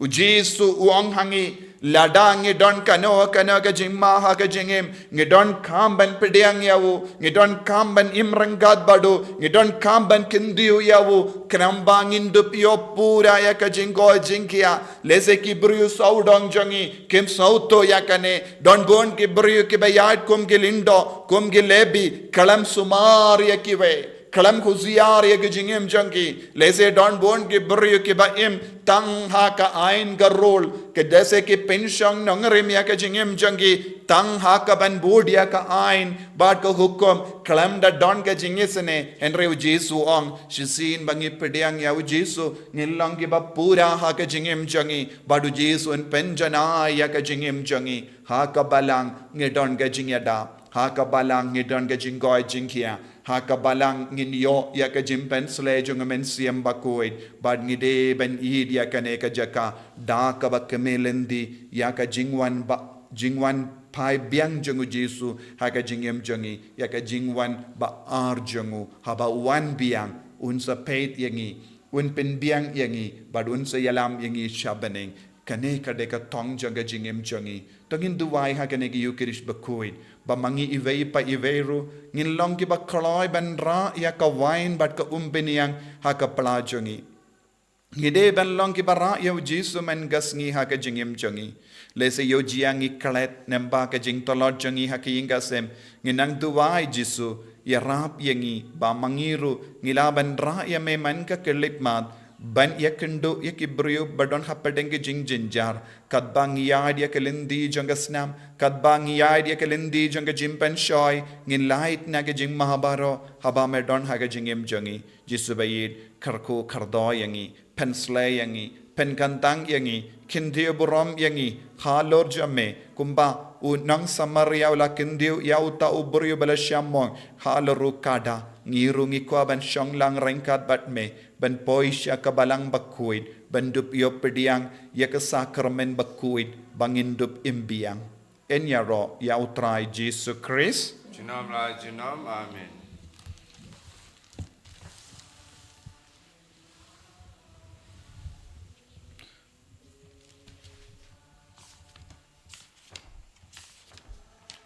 U Jisu u ong ha ngi, lada ngi don kano kano ka jingma ha ka jingim, ngi donkam ban pdiang ïa u, ngi donkam ban im ryngkat bad u, ngi donkam ban kyntiew ïa u, khnang ba ngin dup ïoh pura ïa ka jingkoit jingkhiah. Lehse ki briew sawdong jong ngi kim sngewthuh ïa kane, don bun ki briew kiba ïaid kum ki lyngdoh, kum ki Lebi, khlem sumar ïa kiwei, khlem husiar ïa ka jingim jong ki. Lehse don bun ki briew kiba im tang ha ka aiñ ka rule, ka lehse ki pynshong nongrim ïa ka jingim jong ki tang ha ka ban bud ïa ka aiñ bad ka hukum, khlem da don ka jingisynei. Hynrei u Jisu u ong, shisien ba ngi pdiang ïa u Jisu, ngin long kiba pura ha ka jingim jong ngi, bad u Jisu un pynjanai ïa ka jingim jong ngi. Ha ka balang ngi don ka jingïada. Ha ka balang ngi don ka jingkoit jingkhiah. Ha ka balang ngin ïoh ïa ka jingpynsleh jong ka Mynsiem Bakhuid. Bad ngi dei ban ïeid ïa kane ka jaka da kaba kmen lynti ïa ka jingwan ba, jingwan phai biang jong u Jisu ha ka jingim jong ngi, ïa ka jingwan ba ar jong u. Haba u wan biang, un sa peit ïa ngi, un pynbiang ïa ngi, bad un sa ïalam ïa ngi sha bneng. Kane ka dei ka thong jong ka jingim jong ngi. To ngin duwai ha kane ka Eucharist Bakhuid ba ma ngi iwei pa iwei ruh ngin long kiba kloi ban rah ïa ka wain bad ka umphniang ha ka pla jong ngi. Ngi dei ban long kiba rah ïa u Jisu man ka sngi ha ka jingim jong ngi. Lehse ïoh jia ngi klet namar ka jingtlot jong ngi ha ka ïing ka sem. Ngin nang duwai, Jisu, ïarap ïa ngi ba ma ngi ruh ngi lah ban rah ïa me man ka khyllipmat, ban ïakynduh ïa ki briew ba don hapdeng ka jingjynjar. Katba ngi ïaid ïa ka lynti jong ka snam, katba ngi ïaid ïa ka lynti jong ka jingpynshoi, ngin lait na ka jingma baroh haba me don ha ka jingim jong ngi. Jisu ba ïeit, kyrkhu kyrdoh ïa ngi, pynsleh ïa ngi, pynkyntang ïa ngi, kyntiew burom ïa ngi halor jong me, kumba u nong Samaria u la kyntiew ïa uta u briew ba la shah mong halor u khadar. Ngi ruh ngi kwah ban shong lang ryngkat bad me, ban poi sha ka balang bakhuid, ban dup ïoh pdiang ïa ka sakramen bakhuid ba ngin dup im biang. Yn ïaroh ïa u Trai Jisu Khrist. Junom la junom, amen.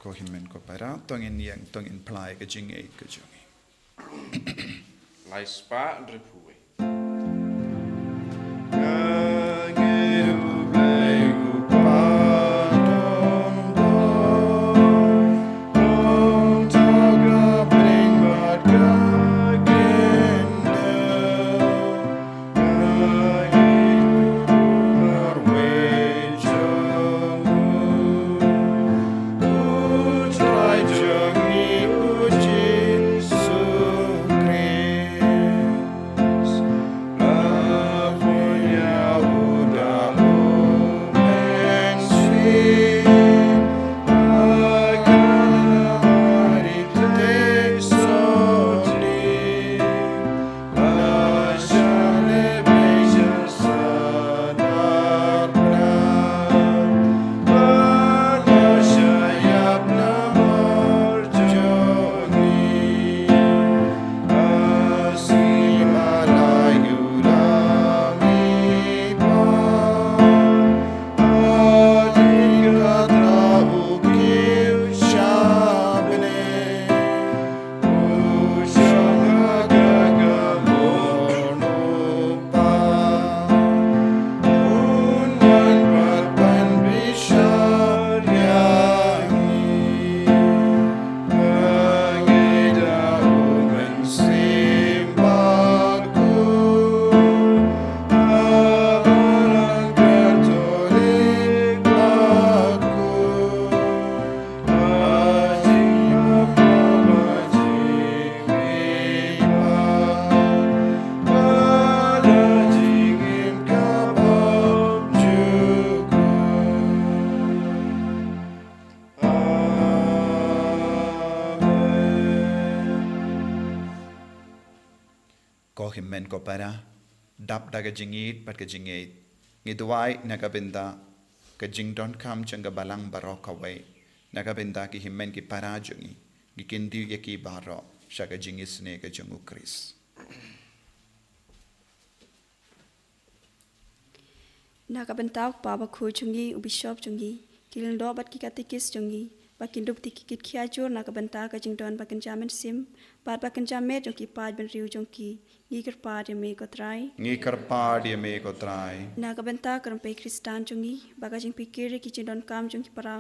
Ko hynmen ko para, to ngin ïeng, to ngin phla ïa ka jingïeit ka jong ngi. Lai spah hynriewphew wei. Ko hynmen ko para, dap da ka jingïeit bad ka jingngeit, ngi duwai na ka bynta ka jingdonkam jong ka balang baroh kawei, na ka bynta ki hynmen ki para jong ngi, ngi kyntiew ïa ki baroh sha ka jingisynei ka jong u Khrist. Na ka bynta u kpa bakhuid jong ngi, u bishop jong ngi, ki lyngdoh bad ki katekis jong ngi, ba kin dup da ki kit khia jur na ka bynta ka jingdon ba kynja mynsiem bad ba kynja met jong ki paid bynriew jong ki, ngi kyrpad ïa me ko Trai. Ngi kyrpad ïa me ko Trai. Na ka bynta ka rympei Khristan jong ngi, ba ka jingpynkiew ïa ki jingdonkam jong ki para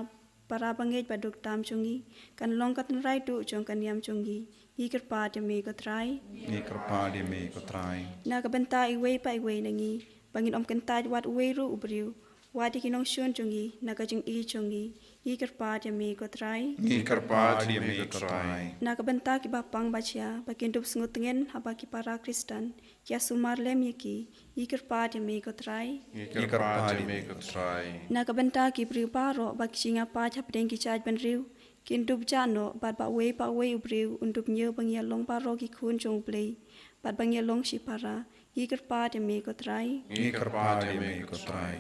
para bangeit ba duk tam jong ngi kan long ka tynrai duh jong ka niam jong ngi, ngi kyrpad ïa me ko Trai. Ngi kyrpad ïa me ko Trai. Na ka bynta iwei pa iwei na ngi, ba ngin ym kyntait wat uwei ruh u briew, wat ïa ki nongshun jong ngi na ka jingïeit jong ngi, ngi kyrpad ïa me ko Trai. Ngi kyrpad ïa me ko Trai. Na ka bynta kiba pang ba jia, ba kin dup sngewtngen haba ki para Khristan ki ïasumar lem ïa ki, ngi kyrpad ïa me ko Trai. Ngi kyrpad ïa me ko Trai. Na ka bynta ki briew baroh ba ki jingïapait hapdeng ki jaid bynriew, Kin dup jah noh, bad bawei bawei u briew un dup ñiew ba ngi long baroh ki khun jong U Blei, bad ba ngi long shipara. Ngi kyrpad ïa me ko Trai. Ngi kyrpad ïa me ko Trai.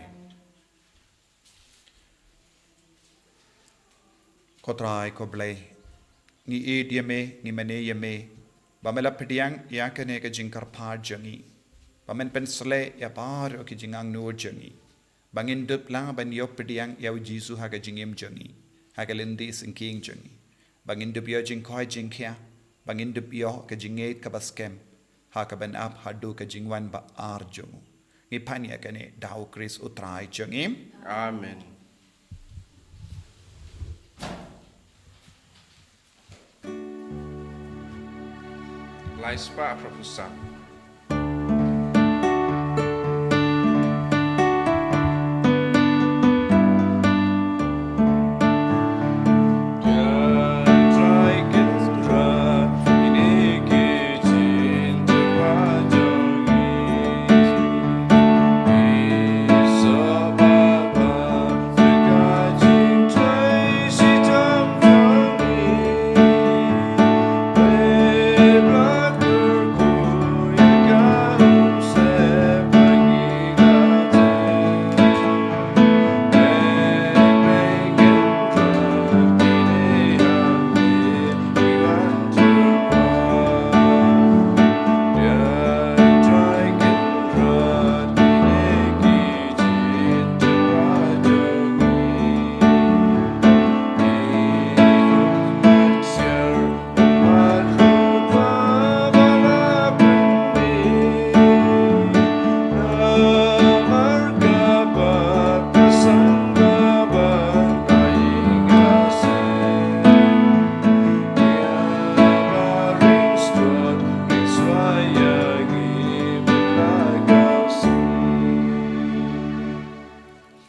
Ko Trai ko Blei, ngi ïeit ïa me, ngi mane ïa me, ba me la pdiang ïa kane ka jingkyrpad jong ngi, ba men pynsleh ïa baroh ki jingangnud jong ngi, ba ngin dup lah ban ïoh pdiang ïa U Jisu ha ka jingim jong ngi, ha ka lynti syngkien jong ngi, ba ngin dup ïoh jingkoit jingkhiah, ba ngin dup ïoh ka jingngeit kaba skhem, ha kaban ap haduh ka jingwan ba ar jong u. Ngi pan ïa kane da U Khrist U Trai jong ngi. Amen. Lai spah phra phew saw.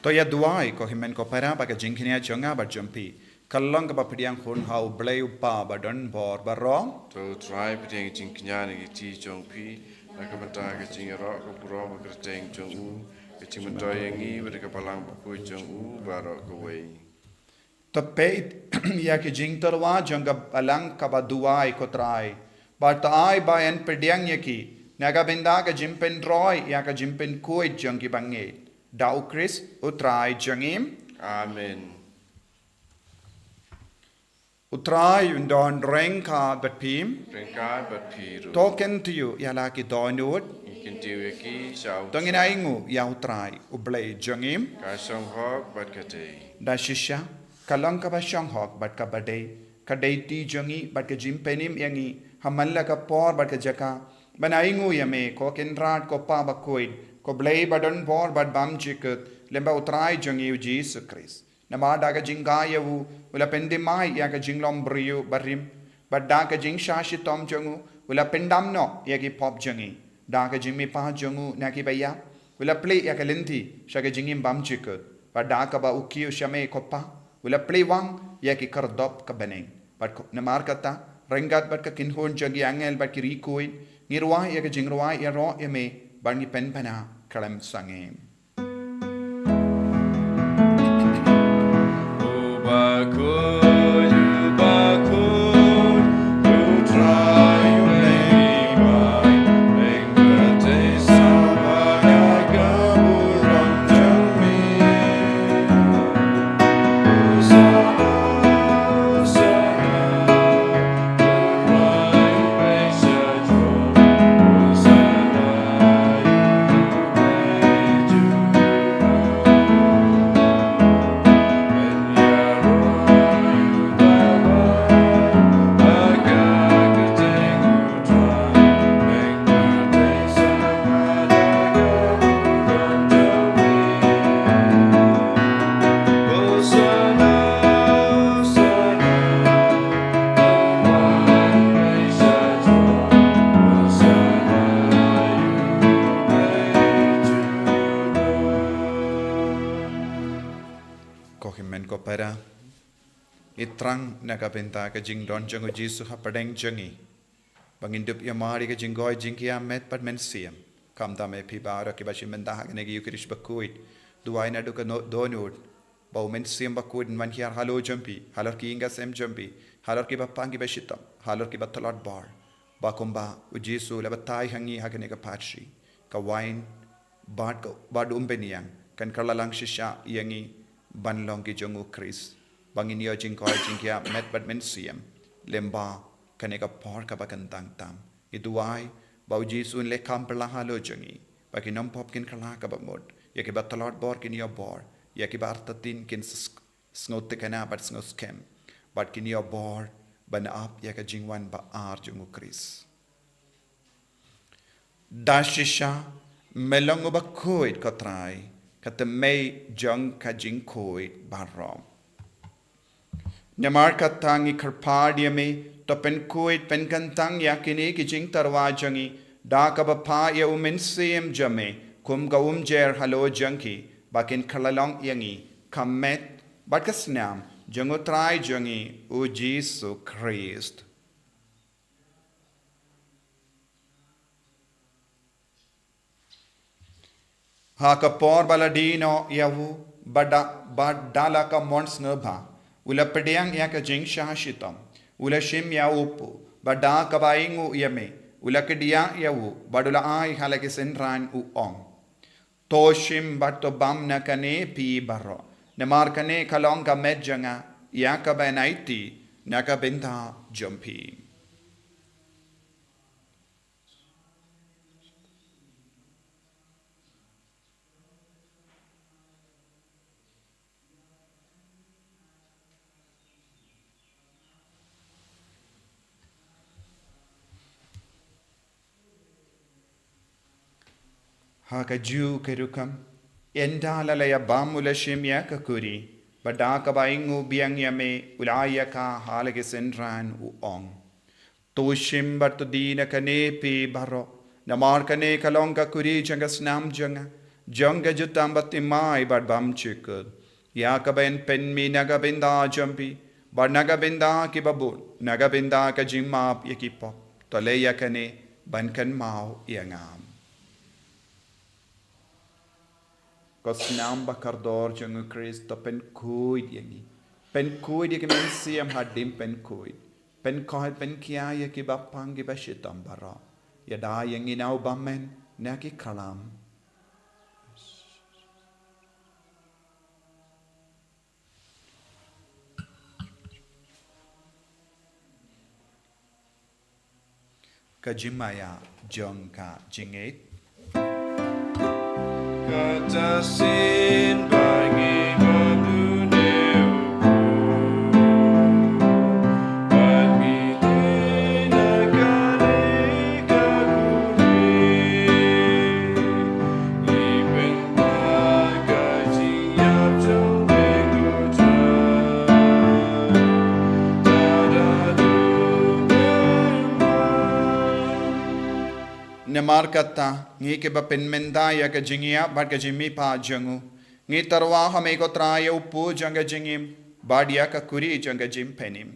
To ïa duwai ko hynmen ko para ba ka jingkñia jong nga bad jong phi ka long kaba pdiang hun ha U Blei U Kpa ba don bor baroh. To U Trai pdiang jingkñia na ki kti jong phi, na ka bynta ka jingïaroh ka burom ba kyrteng jong u, ka jingmyntoi ïa ngi bad ka balang bakhuid jong u baroh kawei. To peit ïa ki jingtyrwa jong ka balang kaba duwai ko Trai, bad to ai ba yn pdiang ïa ki na ka bynta ka jingpynroi ïa ka jingpynkhuid jong ki bangeit. Da U Khrist U Trai jong ngi. Amen. U Trai un don ryngkat bad phi. Ryngkat bad phi ruh. To kyntiew ïa la ki dohnud. Ngi kyntiew ïa ki sha U Trai. To ngin ainguh ïa U Trai U Blei jong ngi. Ka shong hok bad ka dei. Da shisha ka long kaba shong hok bad kaba dei, ka dei ti jong ngi bad ka jingpynim ïa ngi ha man la ka por bad ka jaka ban ainguh ïa me ko Kynrad ko Pa bakhuid, ko Blei ba don bor bad bym jukut, lem bad U Trai jong ngi U Jisu Khrist. Namar da ka jingkha ïa u, u la pyndem ïa ka jinglong briew barim, bad da ka jingshah shitom jong u, u la pyndam noh ïa ki pop jong ngi. Da ka jingmihpat jong u na ki baïap, u la plie ïa ka lynti sha ka jingim bym jukut, bad da kaba u kiew sha me ko Pa, u la plie wang ïa ki khyrdop ka bneng. Bad ko, namar kata, ryngkat bad ka kynhun jong ki angel bad ki riewkhuid, ngi rwai ïa ka jingrwai ïaroh ïa me, bad ngi pynpaw khlem sangeh. Ko hynmen ko para, ngi thrang na ka bynta ka jingdon jong U Jisu hapdeng jong ngi, ba ngin dup ïamar ïa ka jingkoit jingkhiah met bad mynsiem. Khamtam ïa phi baroh kiba shim bynta ha kane ka Eukharist bakhuid, duwai naduh ka no-, dohnud. ba u Mynsiem Bakhuid un wan hiar halor jong phi, halor ki ïing ki sem jong phi, halor ki bapang ki bashitom, halor ki batlot bor. Ba kumba u Jisu u la batai ha ngi ha kane ka parshi, ka wain bad ka, bad u umphniang kan kylla lang shisha ïa ngi ban long ki jong u Khrist. Ba ngin ïoh jingkoit jingkhiah met bad mynsiem lyngba kane ka por kaba kyntang tam. Ngi duwai ba u Jisu un leh kam pyrshah halor jong ngi, ba ki nongpop kin kylla kaba mut, ïa ki batlot bor kin ïoh bor, ïa ki bartatien kin s-, sngewthikna bad sngewskhem, bad kin ïoh bor ban ap ïa ka jingwan ba ar jong u Khrist. Da shisha, me long u bakhuid, ko Trai, ka thymmei jong ka jingkhuid baroh. Namar kata ngi kyrpad ïa me, to pynkhuid pynkyntang ïa kine ki jingtyrwa jong ngi da kaba phah ïa u Mynsiem jong me kum ka umjer halor jong ki, ba kin kylla long ïa ngi ka met bad ka snam jong u Trai jong ngi u Jisu Khrist. Ha ka por ba la die noh ïa u, bad da, bad da la ka mon sngewbha, u la pdiang ïa ka jingshah shitom, u la shim ïa u paw, bad da kaba ainguh ïa me, u la kdiah ïa u, bad u la ai ha la ki synran, u ong: To shim bad to bam na kane phi baroh, namar kane ka long ka met jong nga, ïa kaban aiti na ka bynta jong phi. Ha kajuh ka rukom, ynda la la ïa bam, u la shim ïa ka kuri, bad da kaba ainguh biang ïa me, u la ai ïa ka ha la ki synran, u ong: To shim bad to die na kane phi baroh, namar kane ka long ka kuri jong ka snam jong nga, jong ka jutang bathymmai bad bymjukut, ïa kaban pynmih na ka bynta jong phi bad na ka bynta kiba bun, na ka bynta ka jingmap ïa ki pop. To leh ïa kane ban kynmaw ïa nga. Ko snam ba kordor jong u Khrist, to pynkhuid ïa ngi. Pynkhuid ïa ki mynsiem hadien pynkhuid. Pynkhuid, pynkhia ïa ki bapang ki bashitom baroh. Ïada ïa ngi na u bymman na ki khlam. Ka jingmaïa jong ka jingngeit. Kata shisien ba ngi bym dune u, ba ngi dei na kane ka kuri. Ngi pynbna ka jingïap jong me, ko Trai. Namar kata, ngi kiba pynmynta ïa ka jingïap bad ka jingmihpat jong u, ngi tyrwa ha me, ko Trai, ïa u paw jong ka jingim bad ïa ka kuri jong ka jingpynim.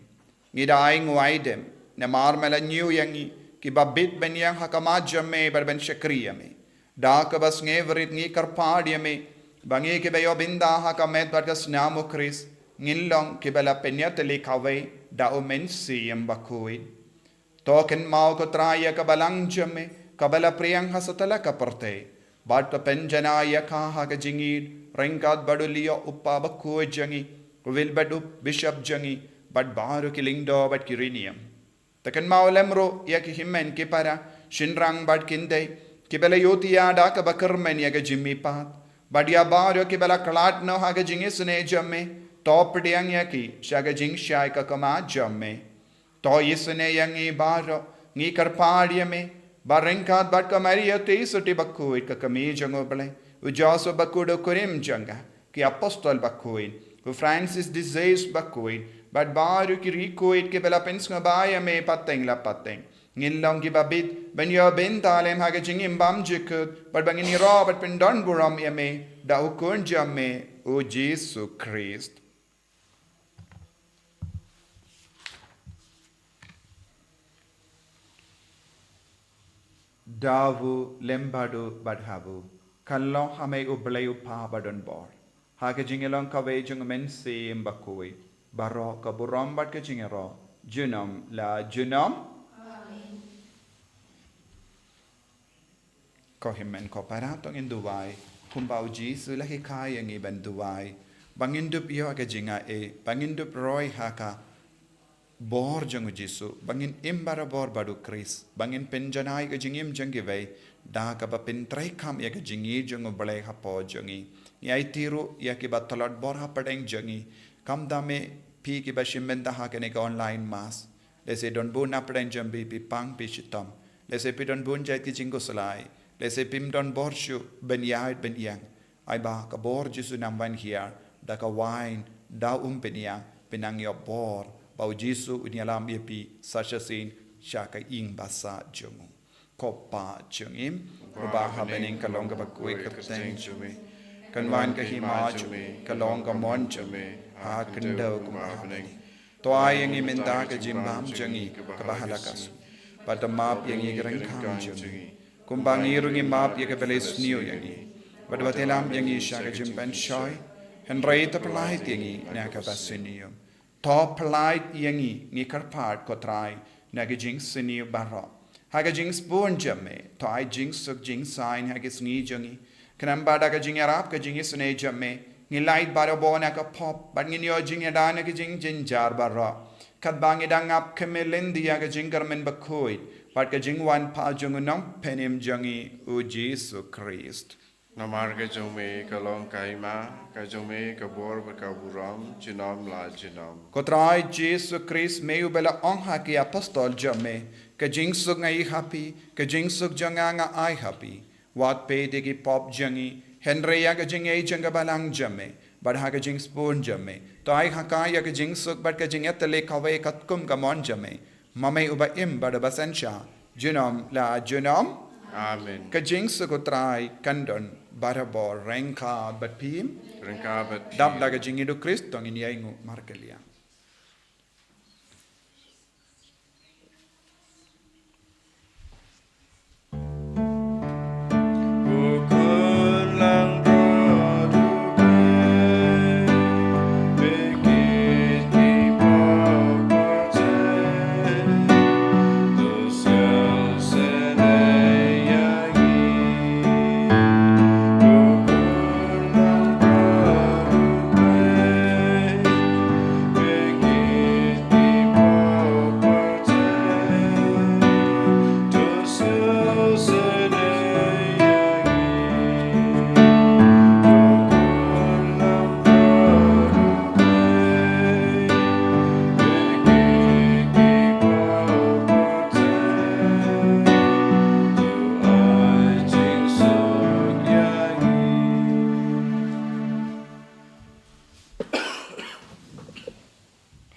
Ngi da ainguh aidem, namar me la ñiew ïa ngi kiba bit ban ïeng ha khmat jong me bad ban shakri ïa me. Da kaba sngewrit ngi kyrpad ïa me, ba ngi kiba ïoh bynta ha ka met bad ka snam u Khrist, ngin long kiba la pynïatylli kawei da u Mynsiem Bakhuid. To kynmaw, ko Trai, ïa ka balang jong me kaba la pdiang ha satlak ka pyrthei, bad to pynjanai ïa ka ha ka jingïeid ryngkat bad u Leo u kpa bakhuid jong ngi, u Wilbert u bishop jong ngi, bad baroh ki lyngdoh bad ki riewniam. To kynmaw lem ruh ïa ki hynmen ki para, shynrang bad kynthei, kiba la ïohthiah da kaba kyrmen ïa ka jingmihpat, bad ïa baroh kiba la khlad noh ha ka jingisynei jong me, to pdiang ïa ki sha ka jingshai ka khmat jong me. To isynei ïa ngi baroh, ngi kyrpad ïa me, ba ryngkat bad ka Maria Theisotti bakhuid, ka kmie jong u Blei, u Joseph bakhuid u kurim jong ka, ki apostol bakhuid, u Francis de Sales bakhuid, bad baroh ki riewkhuid kiba la pynsngewbha ïa me pateng la pateng, ngin long kiba bit ban ïoh bynta lem ha ka jingim bymjukut, bad ba ngin ïaroh bad pyndonburom ïa me da u Khun jong me, u Jisu Khrist. Da u lem bad u bad ha u, kan long ha me U Blei U Kpa badonbor. Ha ka jingïalong kawei jong u Mynsiem Bakhuid, baroh ka burom bad ka jingïaroh, junom la junom. Ko hynmen ko para, to ngin duwai kumba u Jisu u la hikai ïa ngi ban duwai, ba ngin dup ïoh ka jingaiei, ba ngin dup roi ha ka bor jong u Jisu, ba ngin im barabor bad u Khrist, ba ngin pynjanai ka jingim jong kiwei da kaba pyntreikam ïa ka jingïeit jong U Blei hapoh jong ngi. Ngi aiti ruh ïa kiba tlot bor hapdeng jong ngi, khamtam eh phi kiba shim bynta ha kane ka online mass. Lehse don bun hapdeng jong phi, phi pang, phi shitom. Lehse phi don bun jait ki jingkhuslai. Lehse phim don bor shuh ban ïaid ban ïeng. Ai ba ka bor Jisu un ym wan hiar da ka wain, da um pynïaid, pynang ïoh bor ba u Jisu un ïalam ïa phi sa shisien sha ka ïing basah jong u. Ko Pa jong ngi uba ha bneng, ka long kaba khuid ka kyrteng jong me. Kan wan ka hima jong me, ka long ka mon jong me ha khyndew kumba ha bneng. To ai ïa ngi mynta ka jingbam jong ngi kaba ha la ka sngi. Bad to map ïa ngi ki ryngkang jong ngi, kumba ngi ruh ngi map ïa kiba la sniew ïa ngi. Bad wat ïalam ïa ngi sha ka jingpynshoi, hynrei to pyllait ïa ngi na kaba sniew. To pyllait ïa ngi, ngi kyrpad ko Trai, na ki jingsniew baroh. Ha ka jingsbun jong me, to ai jingsuk jingsaiñ ha ki sngi jong ngi. Khnang ba da ka jingïarap ka jingisynei jong me, ngin lait barabor na ka pop, bad ngin ïoh jingïada na ki jingjynjar baroh. Katba ngi dang ap khmih lynti ïa ka jingkyrmen bakhuid bad ka jingwan pat jong u Nongpynim jong ngi u Jisu Khrist. Namar ka jong me ka long ka hima, ka jong me ka bor bad ka burom, junom la junom. Ko Trai Jisu Khrist, me uba la ong ha ki apostol jong me, ka jingsuk nga ai ha phi, ka jingsuk jong nga nga ai ha phi. Wat peit ïa ki pop jong ngi, hynrei ïa ka jingïeit jong ka balang jong me, bad ha ka jingsbun jong me, to ai ha ka ïa ka jingsuk bad ka jingïatylli kawei katkum ka mon jong me. Ma me uba im bad uba synshar, junom la junom. Amen. Ka jingsuk u Trai kan don barabor ryngkat bad phi. Ryngkat bad phi. Dap da ka jingïeit u Khrist to ngin ïainguh markylliang.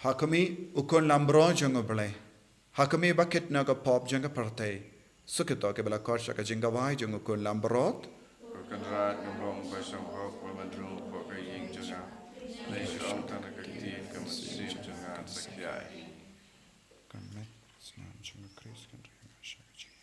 Ha khmih, u khun lambrot jong U Blei. Ha khmih ba kit na ka pop jong ka pyrthei. Suk ïa to kiba la khot sha ka jingkawai jong u khun lambrot. Ko Kynrad, ngam long ba shong hok, ba man rung hapoh ka ïing jong nga. Nai shu ong tang da ka ktien, ka mynsiem jong nga kan sa khia ïa phi. Ka met snam jong u Khrist kan ri nga sha ka jingim.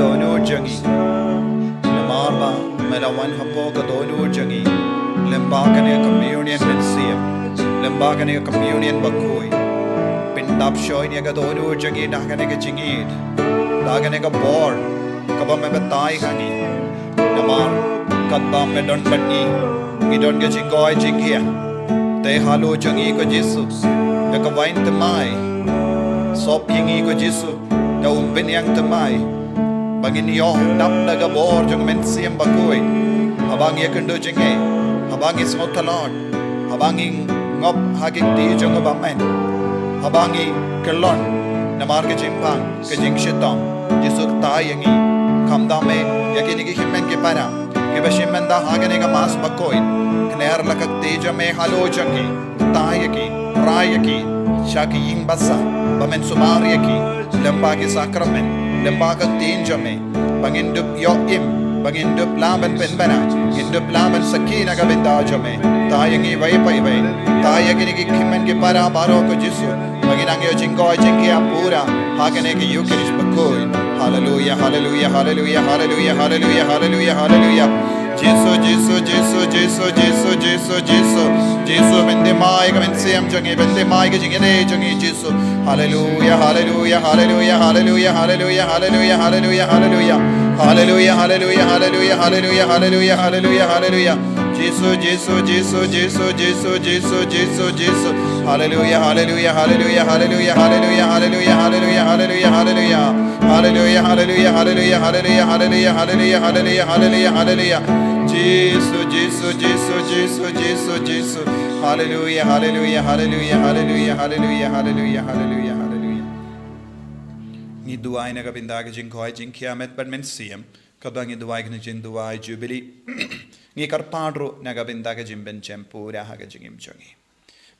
dohnud jong ngi. Namar ba me la wan hapoh ka dohnud jong ngi lyngba kane ka communion mynsiem, lyngba kane ka communion bakhuid. Pyndap shoi ïa ka dohnud jong ngi da kane ka jingïeit, da kane ka bor kaba me batai ha ngi. Namar katba me don bad ngi, ngi don ka jingkoit jingkhiah. Te halor jong ngi ko Jisu, da ka waiñ thymmai, sop ïa ngi ko Jisu da u bynñiang thymmai, ba ngin ïoh dap da ka bor jong ka mynsiem bakhuid. Haba ngi ïakynduh jingeh, haba ngi sngewthuh, haba ngi ngop ha ki kti jong u bymman, haba ngi kyllon namar ka jingpang, ka jingshitom, Jisu ktai ïa ngi. Kham da me ïa kine ki hynmen ki para kiba shim bynta ha kane ka Mass bakhuid. Kner la ka kti jong me halor jong ki, ktai ïa ki, rai ïa ki sha ki ïing basa, ba men sumar ïa ki lyngba ki sakramen, lyngba ka ktien jong me, ba ngin dup ïoh im, ba ngin dup lah ban pynbna, ngin dup lah ban sakhi na ka bynta jong me. Ktai ïa ngi iwei pa iwei, ktai ïa kine ki hynmen ki para baroh ko Jisu, ba ngin nang ïoh jingkoit jingkhiah pura ha kane ka Eucharist bakhuid. Haleluia, haleluia, haleluia, haleluia, haleluia, haleluia, haleluia. Jisu, Jisu, Jisu, Jisu, Jisu, Jisu, Jisu. Jisu, pynthymmai ka mynsiem jong ngi, pynthymmai ka jingïadei jong ngi, Jisu. Haleluia, haleluia, haleluia, haleluia, haleluia, haleluia, haleluia, haleluia. Haleluia, haleluia, haleluia, haleluia, haleluia, haleluia, haleluia. Jisu, Jisu, Jisu, Jisu, Jisu, Jisu, Jisu. Haleluia, haleluia, haleluia, haleluia, haleluia, haleluia, haleluia, haleluia, haleluia. Haleluia, haleluia, haleluia, haleluia, haleluia, haleluia, haleluia, haleluia, haleluia. Jisu, Jisu, Jisu, Jisu, Jisu, Jisu. Haleluia, haleluia, haleluia, haleluia, haleluia, haleluia, haleluia, haleluia. Ngi duwai na ka bynta ka jingkoit jingkhiah met bad mynsiem, kaba ngi duwai kane ka jingduwai Jubili. Ngi kyrpad ruh na ka bynta ka jingpynjem pura ha ka jingim jong ngi.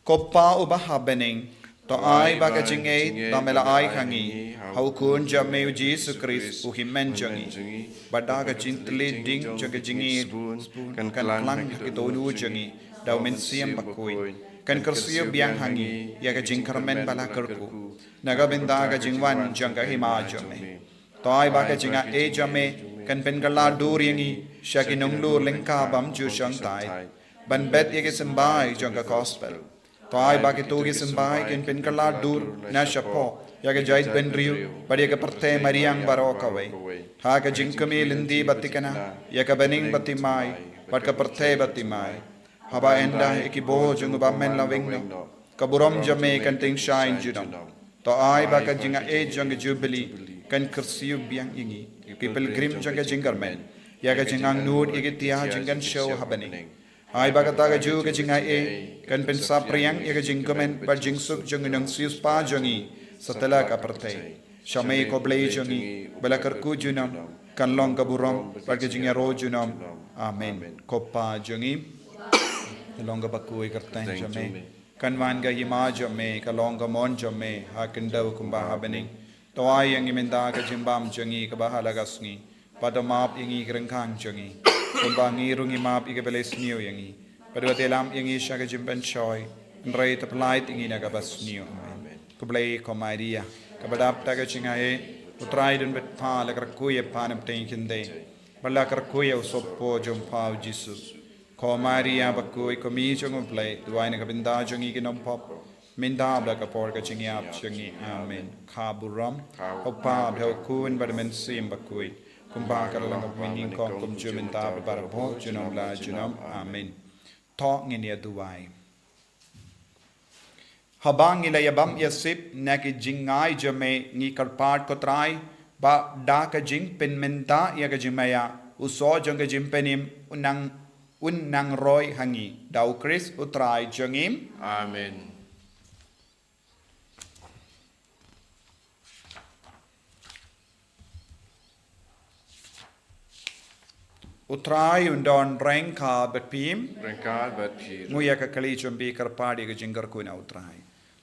Ko Pa uba ha bneng, to ai ba ka jingngeit ba me la ai ha ngi ha u Khun jong me u Jisu Khrist u hynmen jong ngi, ba da ka jingtylli ding jong ka jingngeit sbun kan klang ha ki dohnud jong ngi da u Mynsiem Bakhuid, kan kyrsiew biang ha ngi ïa ka jingkyrmen ba la kyrkhu na ka bynta ka jingwan jong ka Hima jong me. To ai ba ka jingaiei jong me kan pynkylla dur ïa ngi sha ki nonglur lyngkha bymjukshongthait ban bet ïa ki symbai jong ka Gospel. To ai ba kito ki symbai kin pynkylla dur na shapoh ïa ka jaitbynriew bad ïa ka pyrthei mariang baroh kawei, ha ka jingkmie lynti bad thikna, ïa ka bneng bad thymmai bad ka pyrthei bad thymmai. Haba ynda ïa ki bor jong u bymman la weng noh, ka burom jong me kan tyngshaiñ junom. To ai ba ka jingaiei jong ka Jubili kan kyrsiew biang ïa ngi ki pilgrim jong ka jingkyrmen ïa ka jingangnud ïa ki tiar jingkynshew ha bneng. Ai ba kata kajuh ka jingaiei kan pynsaphriang ïa ka jingkmen bad jingsuk jong u Nongsiewspah jong ngi satlak ka pyrthei. Sha me ko Blei jong ngi ba la kyrkhu junom, kan long ka burom bad ka jingïaroh junom. Amen. Ko Pa jong ngi, long ka bakhuid kyrteng jong me. Kan wan ka Hima jong me, ka long ka mon jong me ha khyndew kumba ha bneng. To ai ïa ngi mynta ka jingbam jong ngi kaba ha la ka sngi. Bad to map ïa ngi ki ryngkang jong ngi, kumba ngi ruh ngi map ïa kiba la sniew ïa ngi. Bad wat ïalam ïa ngi sha ka jingpynshoi, hynrei to pyllait ïa ngi na kaba sniew. Amen. Ko Blei, ko Maria kaba dap da ka jingaiei, U Trai u don bad pha. La kyrkhu ïa pha na pdeng ki khyndai bad la kyrkhu ïa u sohpor jong pha u Jisu. Ko Maria bakhuid, ko Mei jong U Blei, duwai na ka bynta jong ngi ki nongpop, mynta bad ha ka por ka jingïap jong ngi. Amen. Ka burom ha U Kpa bad ha U Khun bad ha U Mynsiem Bakhuid, kumba ka la long mynnyngkong, kumjuh mynta bad barabor, junom la junom. Amen. To ngin ïa duwai. Haba ngi la ïabam ïasip na ki jingngeit jong me, ngi kyrpad ko Trai ba da ka jingpynmynta ïa ka jingmaïa, u soh jong ka jingpynim un nang, un nang roi ha ngi. Da U Khrist U Trai jong ngi. Amen. U Trai un don ryngkat bad phi. Ryngkat bad phi. Ngui ïa ka kali jong phi, kyrpad ïa ka jingkyrkhu na U Trai.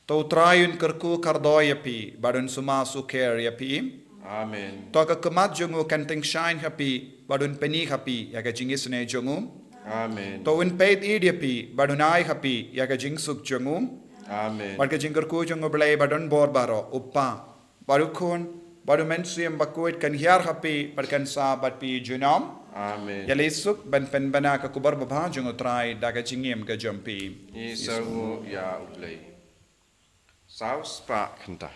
To U Trai un kyrkhu kyrdoh ïa phi bad un sumar sukher ïa phi. Amen. To ka khmat jong u kan tyngshaiñ ha phi bad un pyni ha phi ïa ka jingisynei jong u. Amen. To un peit ïa phi bad un ai ha phi ïa ka jingsuk jong u. Amen. Bad ka jingkyrkhu jong U Blei badonbor baroh, U Kpa bad U Khun Bad u Mynsiem Bakhuid kan hiar ha phi bad kan sah bad phi junom. Amen. Ïaleh suk ban pynbna ka khubor babha jong u Trai da ka jingim ka jong phi. Ngi sngewbha ïa u Blei. Saw spah khyndai.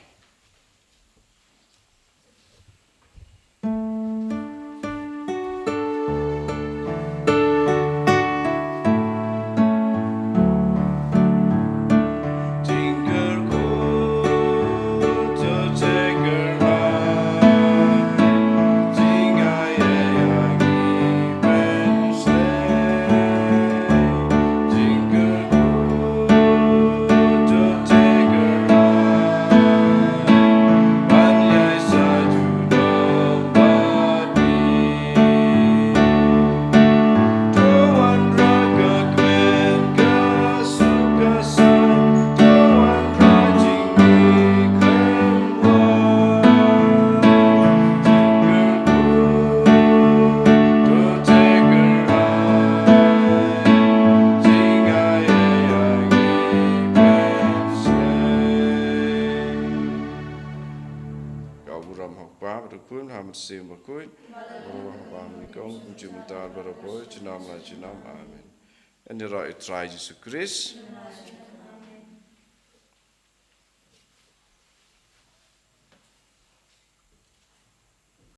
Ka burom ha u Kpa bad u Khun bad u Mynsiem Bakhuid. Burom ha u Kpa mynnyngkong, kumjuh mynta barabor, junom la junom. Amen. Ïaroh ïa u Trai Jisu Khrist.